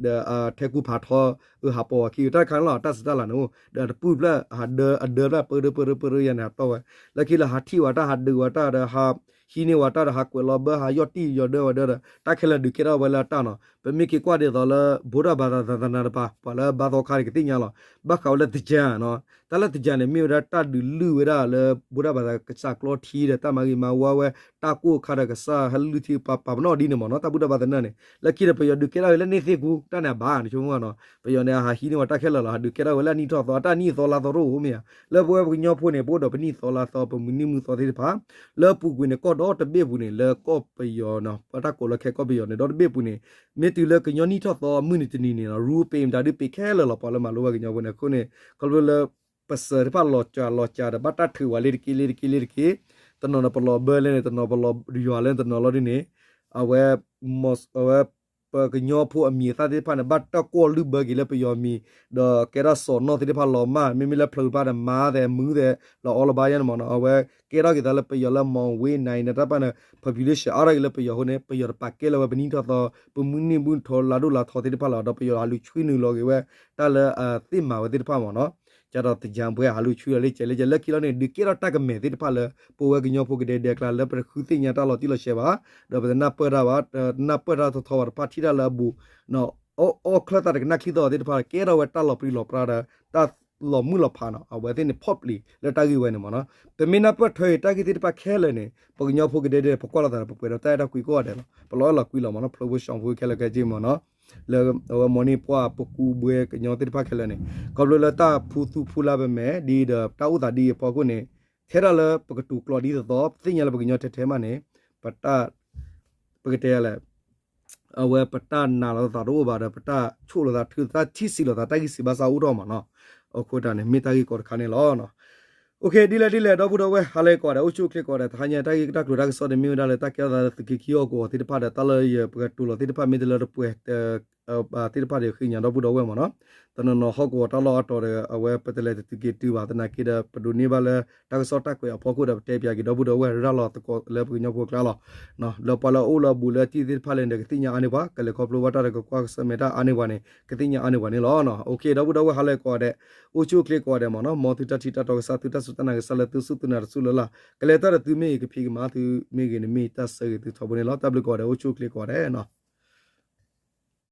ဒီးထဲကူဖးထီ အဟးပိာ်ဝဲခံ တၢ်တခါန့ၣ်လီၤ တၢ်စံးတၢ်လၤန့ၣ်အိၣ် ဒီးတပုၢ်ဖျၢၣ် ဟးဒၢအဒၢဖျၢၣ် ပၢရၢပၢရၢပၢရၢယၤန့ၣ် ဟးတီၢ်ဝဲ လၢခံလၢဟးထံၣ်ဝဲတၢ် ဟးဒုးဝဲတၢ်ဒီး ဟးဟံးန့ၢ်ဝဲတၢ်ဒီး ဟးကွဲးလီၤဘၢ ဟးယီၢ်တံၢ်ယီၤဒၢဝဲဒၢဒီး တၢ်ခဲလၢာ်ဒုးကဲထီၣ်ဝဲလၢအတၢ်နီၤ ပမ့ၢ်က့ၤကွၢ်ဒ်သိးလၢ ဗုဒ္ဓဘာသာ သင်္ဃာတပါ ပှၤလၢဘါသီခါန့ၣ် ကသ့ၣ်ညါလီၤ ဘၣ်ဃးဝဲလၢသင်္ကြန်နီၤ တၢ်လၢသင်္ကြန်န့ၣ် မ့ၢ်ဝဲဒၣ်တၢ်ဒုးလုၢ်ဝဲဒၣ်လၢ ဗုဒ္ဓဘာသာ ကစၢ်ကျီထံဒီး တၢ်မၤဂ့ၤမၤဝါဝဲ တၢ်ကိၢ်ခါဒီးကစၢ်ဟဲလုၢ်ထံပာ်ပနီၣ်ဒ်န့ၣ်မ့ၢ်နီၤ တၢ်ဘူၣ်တၢ်ဘါသနၢၣ်န့ၣ် လၢခံဒီးပယီၤဒုးကဲထီၣ်ဝဲလၢန့ၢ်သ့ၣ်ကူ တၢ်န့ၣ်အဘၣ်န့ၣ် ဆိကမိၣ်နီၤ ပယီၤန့ၣ် အဟးဟံးန့ၢ်ဝဲတၢ်ခဲလၢာ်လီၤ ဟးဒုးကဲထီၣ်ဝဲလၢအနံၣ်ထီၣ်သီ အတၢ်နံၣ်သီလါသီတအိၣ်မ့ၢ်ဧါ လၢပဝဲပှၤကညီဖိန့ၣ် ပအိၣ်ဒီးပနံၣ်သီလါသီ ပမုၢ်နံၣ်မုၢ်သီသ့ၣ်တဖၣ် လၢအပူၤကွံာ်န့ၣ် ကီၢ်ဒီတဘ့ၣ်ပူၤန့ၣ် လၢကီၢ်ပယီၤနီၤ ပတၢ်ကိးလၢခဲကီၢ်ပယီၤန့ၣ် ဒီတဘ့ၣ်ပူၤန့ၣ် မ့ၢ်တုၤလၢကညီနံၣ်ထီၣ်သီမုၢ်နံၤတနံၤန့ၣ်နီၤ ရူပ့ၤမတၤဒုးပ့ၤခဲလၢာ်လီၤ ပှၤလၢမၤလိဝဲကညီဖိန့ၣ် အဃိန့ၣ် ခီဖျိလၢ ပစၢၤသ့ၣ်တဖၣ်လီၤစှၤလီၤစှၤဒီး ဘၣ်တၢ်ထုးဝဲလၢတက့ၢ်လၢတက့ၢ်လၢတက့ၢ် တနီၤန့ၣ် ပလီၤဘၢလၢန့ၣ် တနီၤပလီၤယွၤလၢန့ၣ် တနီၤလီၤဒ်န့ၣ် အဝဲ အဝဲ ပကညီဖိအမံၤအသၣ်သ့ၣ်တဖၣ်န့ၣ် ဘၣ်တၢ်ကွီၢ်လုၢ်ဘၢက့ၤလၢပယီၤမံၤ ဒီးကဲထီၣ်စီၤနီၣ်သ့ၣ်တဖၣ်လီၤမၢ် မ့မ့ၢ်လၢဖျၢၣ်တဖၣ်ဒီးမၤသဲးမုာ်သဲးလီၤအီလီၤဘါယါန့ၣ်မ့ၢ်နီၤ အဝဲကဲထီၣ်က့ၤသးလၢပယီၤလၢမီၣ်ဝ့နၤအံၤန့ၣ် တၢ်တဖၣ်န့ၣ် population အါထီၣ်က့ၤလၢပယီၤအဃိန့ၣ် ပယီၤတပာ်ကဲလၢၤဝဲပနံၣ်ထီၣ်သီ ပမုၢ်နံၣ်မုၢ်ထီၣ်လါဒိၣ်လါထီသ့ၣ်တဖၣ်လီၤ ဒီးပယီၤဟးလူၤဆွံနုာ်လီၤက့ၤဝဲ တၢ်လၢအသ့ၣ်မၤဝဲသ့ၣ်တဖၣ်မ့ၢ်နီၤ ကဒီးသင်္ကြန်ပွဲဟးလူၤဆွံလီၤလၢကဲးလၢကဲး လၢခံလီၤန့ၣ် ဒုးကဲထီၣ်တၢ်ကမဲာ်သ့ၣ်တဖၣ်လၢ ပဝဲကညီဖိကဒဲကဒဲအကျါလၢပတဃုသ့ၣ်ညါတၢ်လီၤတံၢ်လီၤဆဲးဘၣ် ဒီးပတနၢ်ပၢၢ်တၢ်ဘၣ် တနၢ်ပၢၢ်တၢ်ထီထီဘၣ် တဖၣ်ထံၣ်တၢ်လၢအဘူး အီၣ်ချၢၣ်သးတကနၣ်ချံသီသ့ၣ်တဖၣ် ကဲထီၣ်ဝဲတၢ်လီၤပြံလီၤပြါဒီး တၢ်လီၤမုၢ်လီၤဖးနီၤ အဝဲသ့ၣ်န့ၣ် ဖီၣ်ပျံၤလၢတၢ်ဂ့ၢ်ဝဲန့ၣ်မ့ၢ်နီၤ ပမ့ၢ်နၢ်ပၢၢ်ထွဲအံၤတၢ်ဂ့ၢ်သ့ၣ်တဖၣ်ခဲလၢာ်န့ၣ် ပကညီဖိကဒဲဒဲ ပကွၢ်လိာ်သးဒီး ပပှဲၤဒီးတၢ်အဲၣ်တၢ်ကွံကိးဂၤဒဲးလီၤ ပလီၤအဲၣ်လီၤကွံလီၤမ့ၢ်နီၤ ဖျိဖိစီၤဖိခဲလၢာ်ခဲဆ့မ့ၢ်နီၤ လၢအဝဲမီၢ်န့ၢ်ပှၢ်ပကူဘှဲကညီသ့ၣ်တဖၣ်ခဲလၢာ်န့ၣ် ခီဖျိလၢတၢ်ဖူသူဖူလါပမဲာ် ဒ်ဒီးတၢ်အိၣ်သးဒ်အံၤအဖီခိၣ်န့ၣ် ထဲဒၣ်လၢပကတူၢ်ကျီဒ်သိးသိး ပသ့ၣ်ညါလၢပကညီထဲထဲမးန့ၣ် ပတၢ် ပကတဲလဲၣ် အဝဲပတၢ်နာ်လိာ်သးတအိၣ်ဘၣ်ဒီး ပတၢ်ဆိၣ်လိာ်သးထု တၢ်ထံၣ်စံးလိာ်သး တၢ်ဂံၢ်စံးဘၣ်စၢ်အိၣ်ထီၣ်မ့ၢ်နီၤ အဃိတၢ်န့ၣ် မ့ၢ်တၢ်ဂ့ၢ်ကီတခါန့ၣ်လီၤ. ဒ်လဲၣ်ဒ်လဲၣ် ဒီပုၢ်ဒီဝဲၢ် ဟါလၢကိးဂၤဒဲး အိၣ်ဆူၣ်အိၣ်ချ့ကိးဂၤဒဲး တဟါညါတၢ်ဂ့ၢ်တၢ်ကျိၤတၢ်ကစီၣ်န့ၣ် မ့ၢ်ဝဲဒၣ်လၢတၢ်ကဲထီၣ်သးလၢသုးက့ခံဟီၣ်ကဝီၤသ့ၣ်တဖၣ်ဒီး တၢ်လၢယပကတိၤလိာ်သ့ၣ်တဖၣ်မ့ၢ်တလၢတပှဲၤ သ့ၣ်တဖၣ်ဒီးဃ့ညါဒီပုၢ်ဒီဝဲၢ်မ့ၢ်နီၤ တနီၤနီၤဟီၣ်ကဝီၤတၢ်လီၢ်အါတီၤဒီး အဝဲပတလဲၤတသုးက့တုၤဘၣ်သနာ်က့ဒီး ပဒိးန့ၢ်ဘၣ်လၢတၢ်ကစီၣ်တၢ်ကွဲးအဖီခိၣ်ဒီး ပတဲပၠးက့ၤဒီပုၢ်ဒီဝဲၢ် ရၤလီၤသကိးလၢပကညီဖိအကျါလီၤ. လၢပှၤလၢအအိၣ်လၢအဘူးလၢအတံၢ်သ့ၣ်တဖၣ်လဲၣ်န့ၣ် ကသ့ၣ်ညါအါန့ၢ်ပှၤ ကလဲၤခီဖျိဘၣ်တၢ်ဒီးကကွၢ်ကဆၢၣ်မဲာ်တၢ်အါန့ၢ်ပှၤန့ၣ် ကသ့ၣ်ညါအါန့ၢ်ပှၤန့ၣ်လီၤ. ဒီပုၢ်ဒီဝဲၢ် ဟါလၢကိးဂၤဒဲး အိၣ်ဆူၣ်အိၣ်ချ့ကိးဂၤဒဲးမ့ၢ်နီၤ မ်သုတၢ်ထံၣ်တၢ်တီကစၢ် သုတၢ်စူၢ်တၢ်နာ်ကစၢ်လၢသုစူၢ်သုနာ်တစူၢ်လၢ်လၢ် ကလဲၤတၢ်ဒီးသုမ့ၢ်ဂ့ၤ ကဖံးကမၤသုမ့ၢ်ဂ့ၤန့ၣ် မ့ၢ်တၢ်ဆၢဂ့ၤသုထီဘိန့ၣ်လီၤ. တၢ်ဘျုးကိးဂၤဒဲး အိၣ်ဆူၣ်အိၣ်ချ့ကိးဂၤဒဲးနီၤ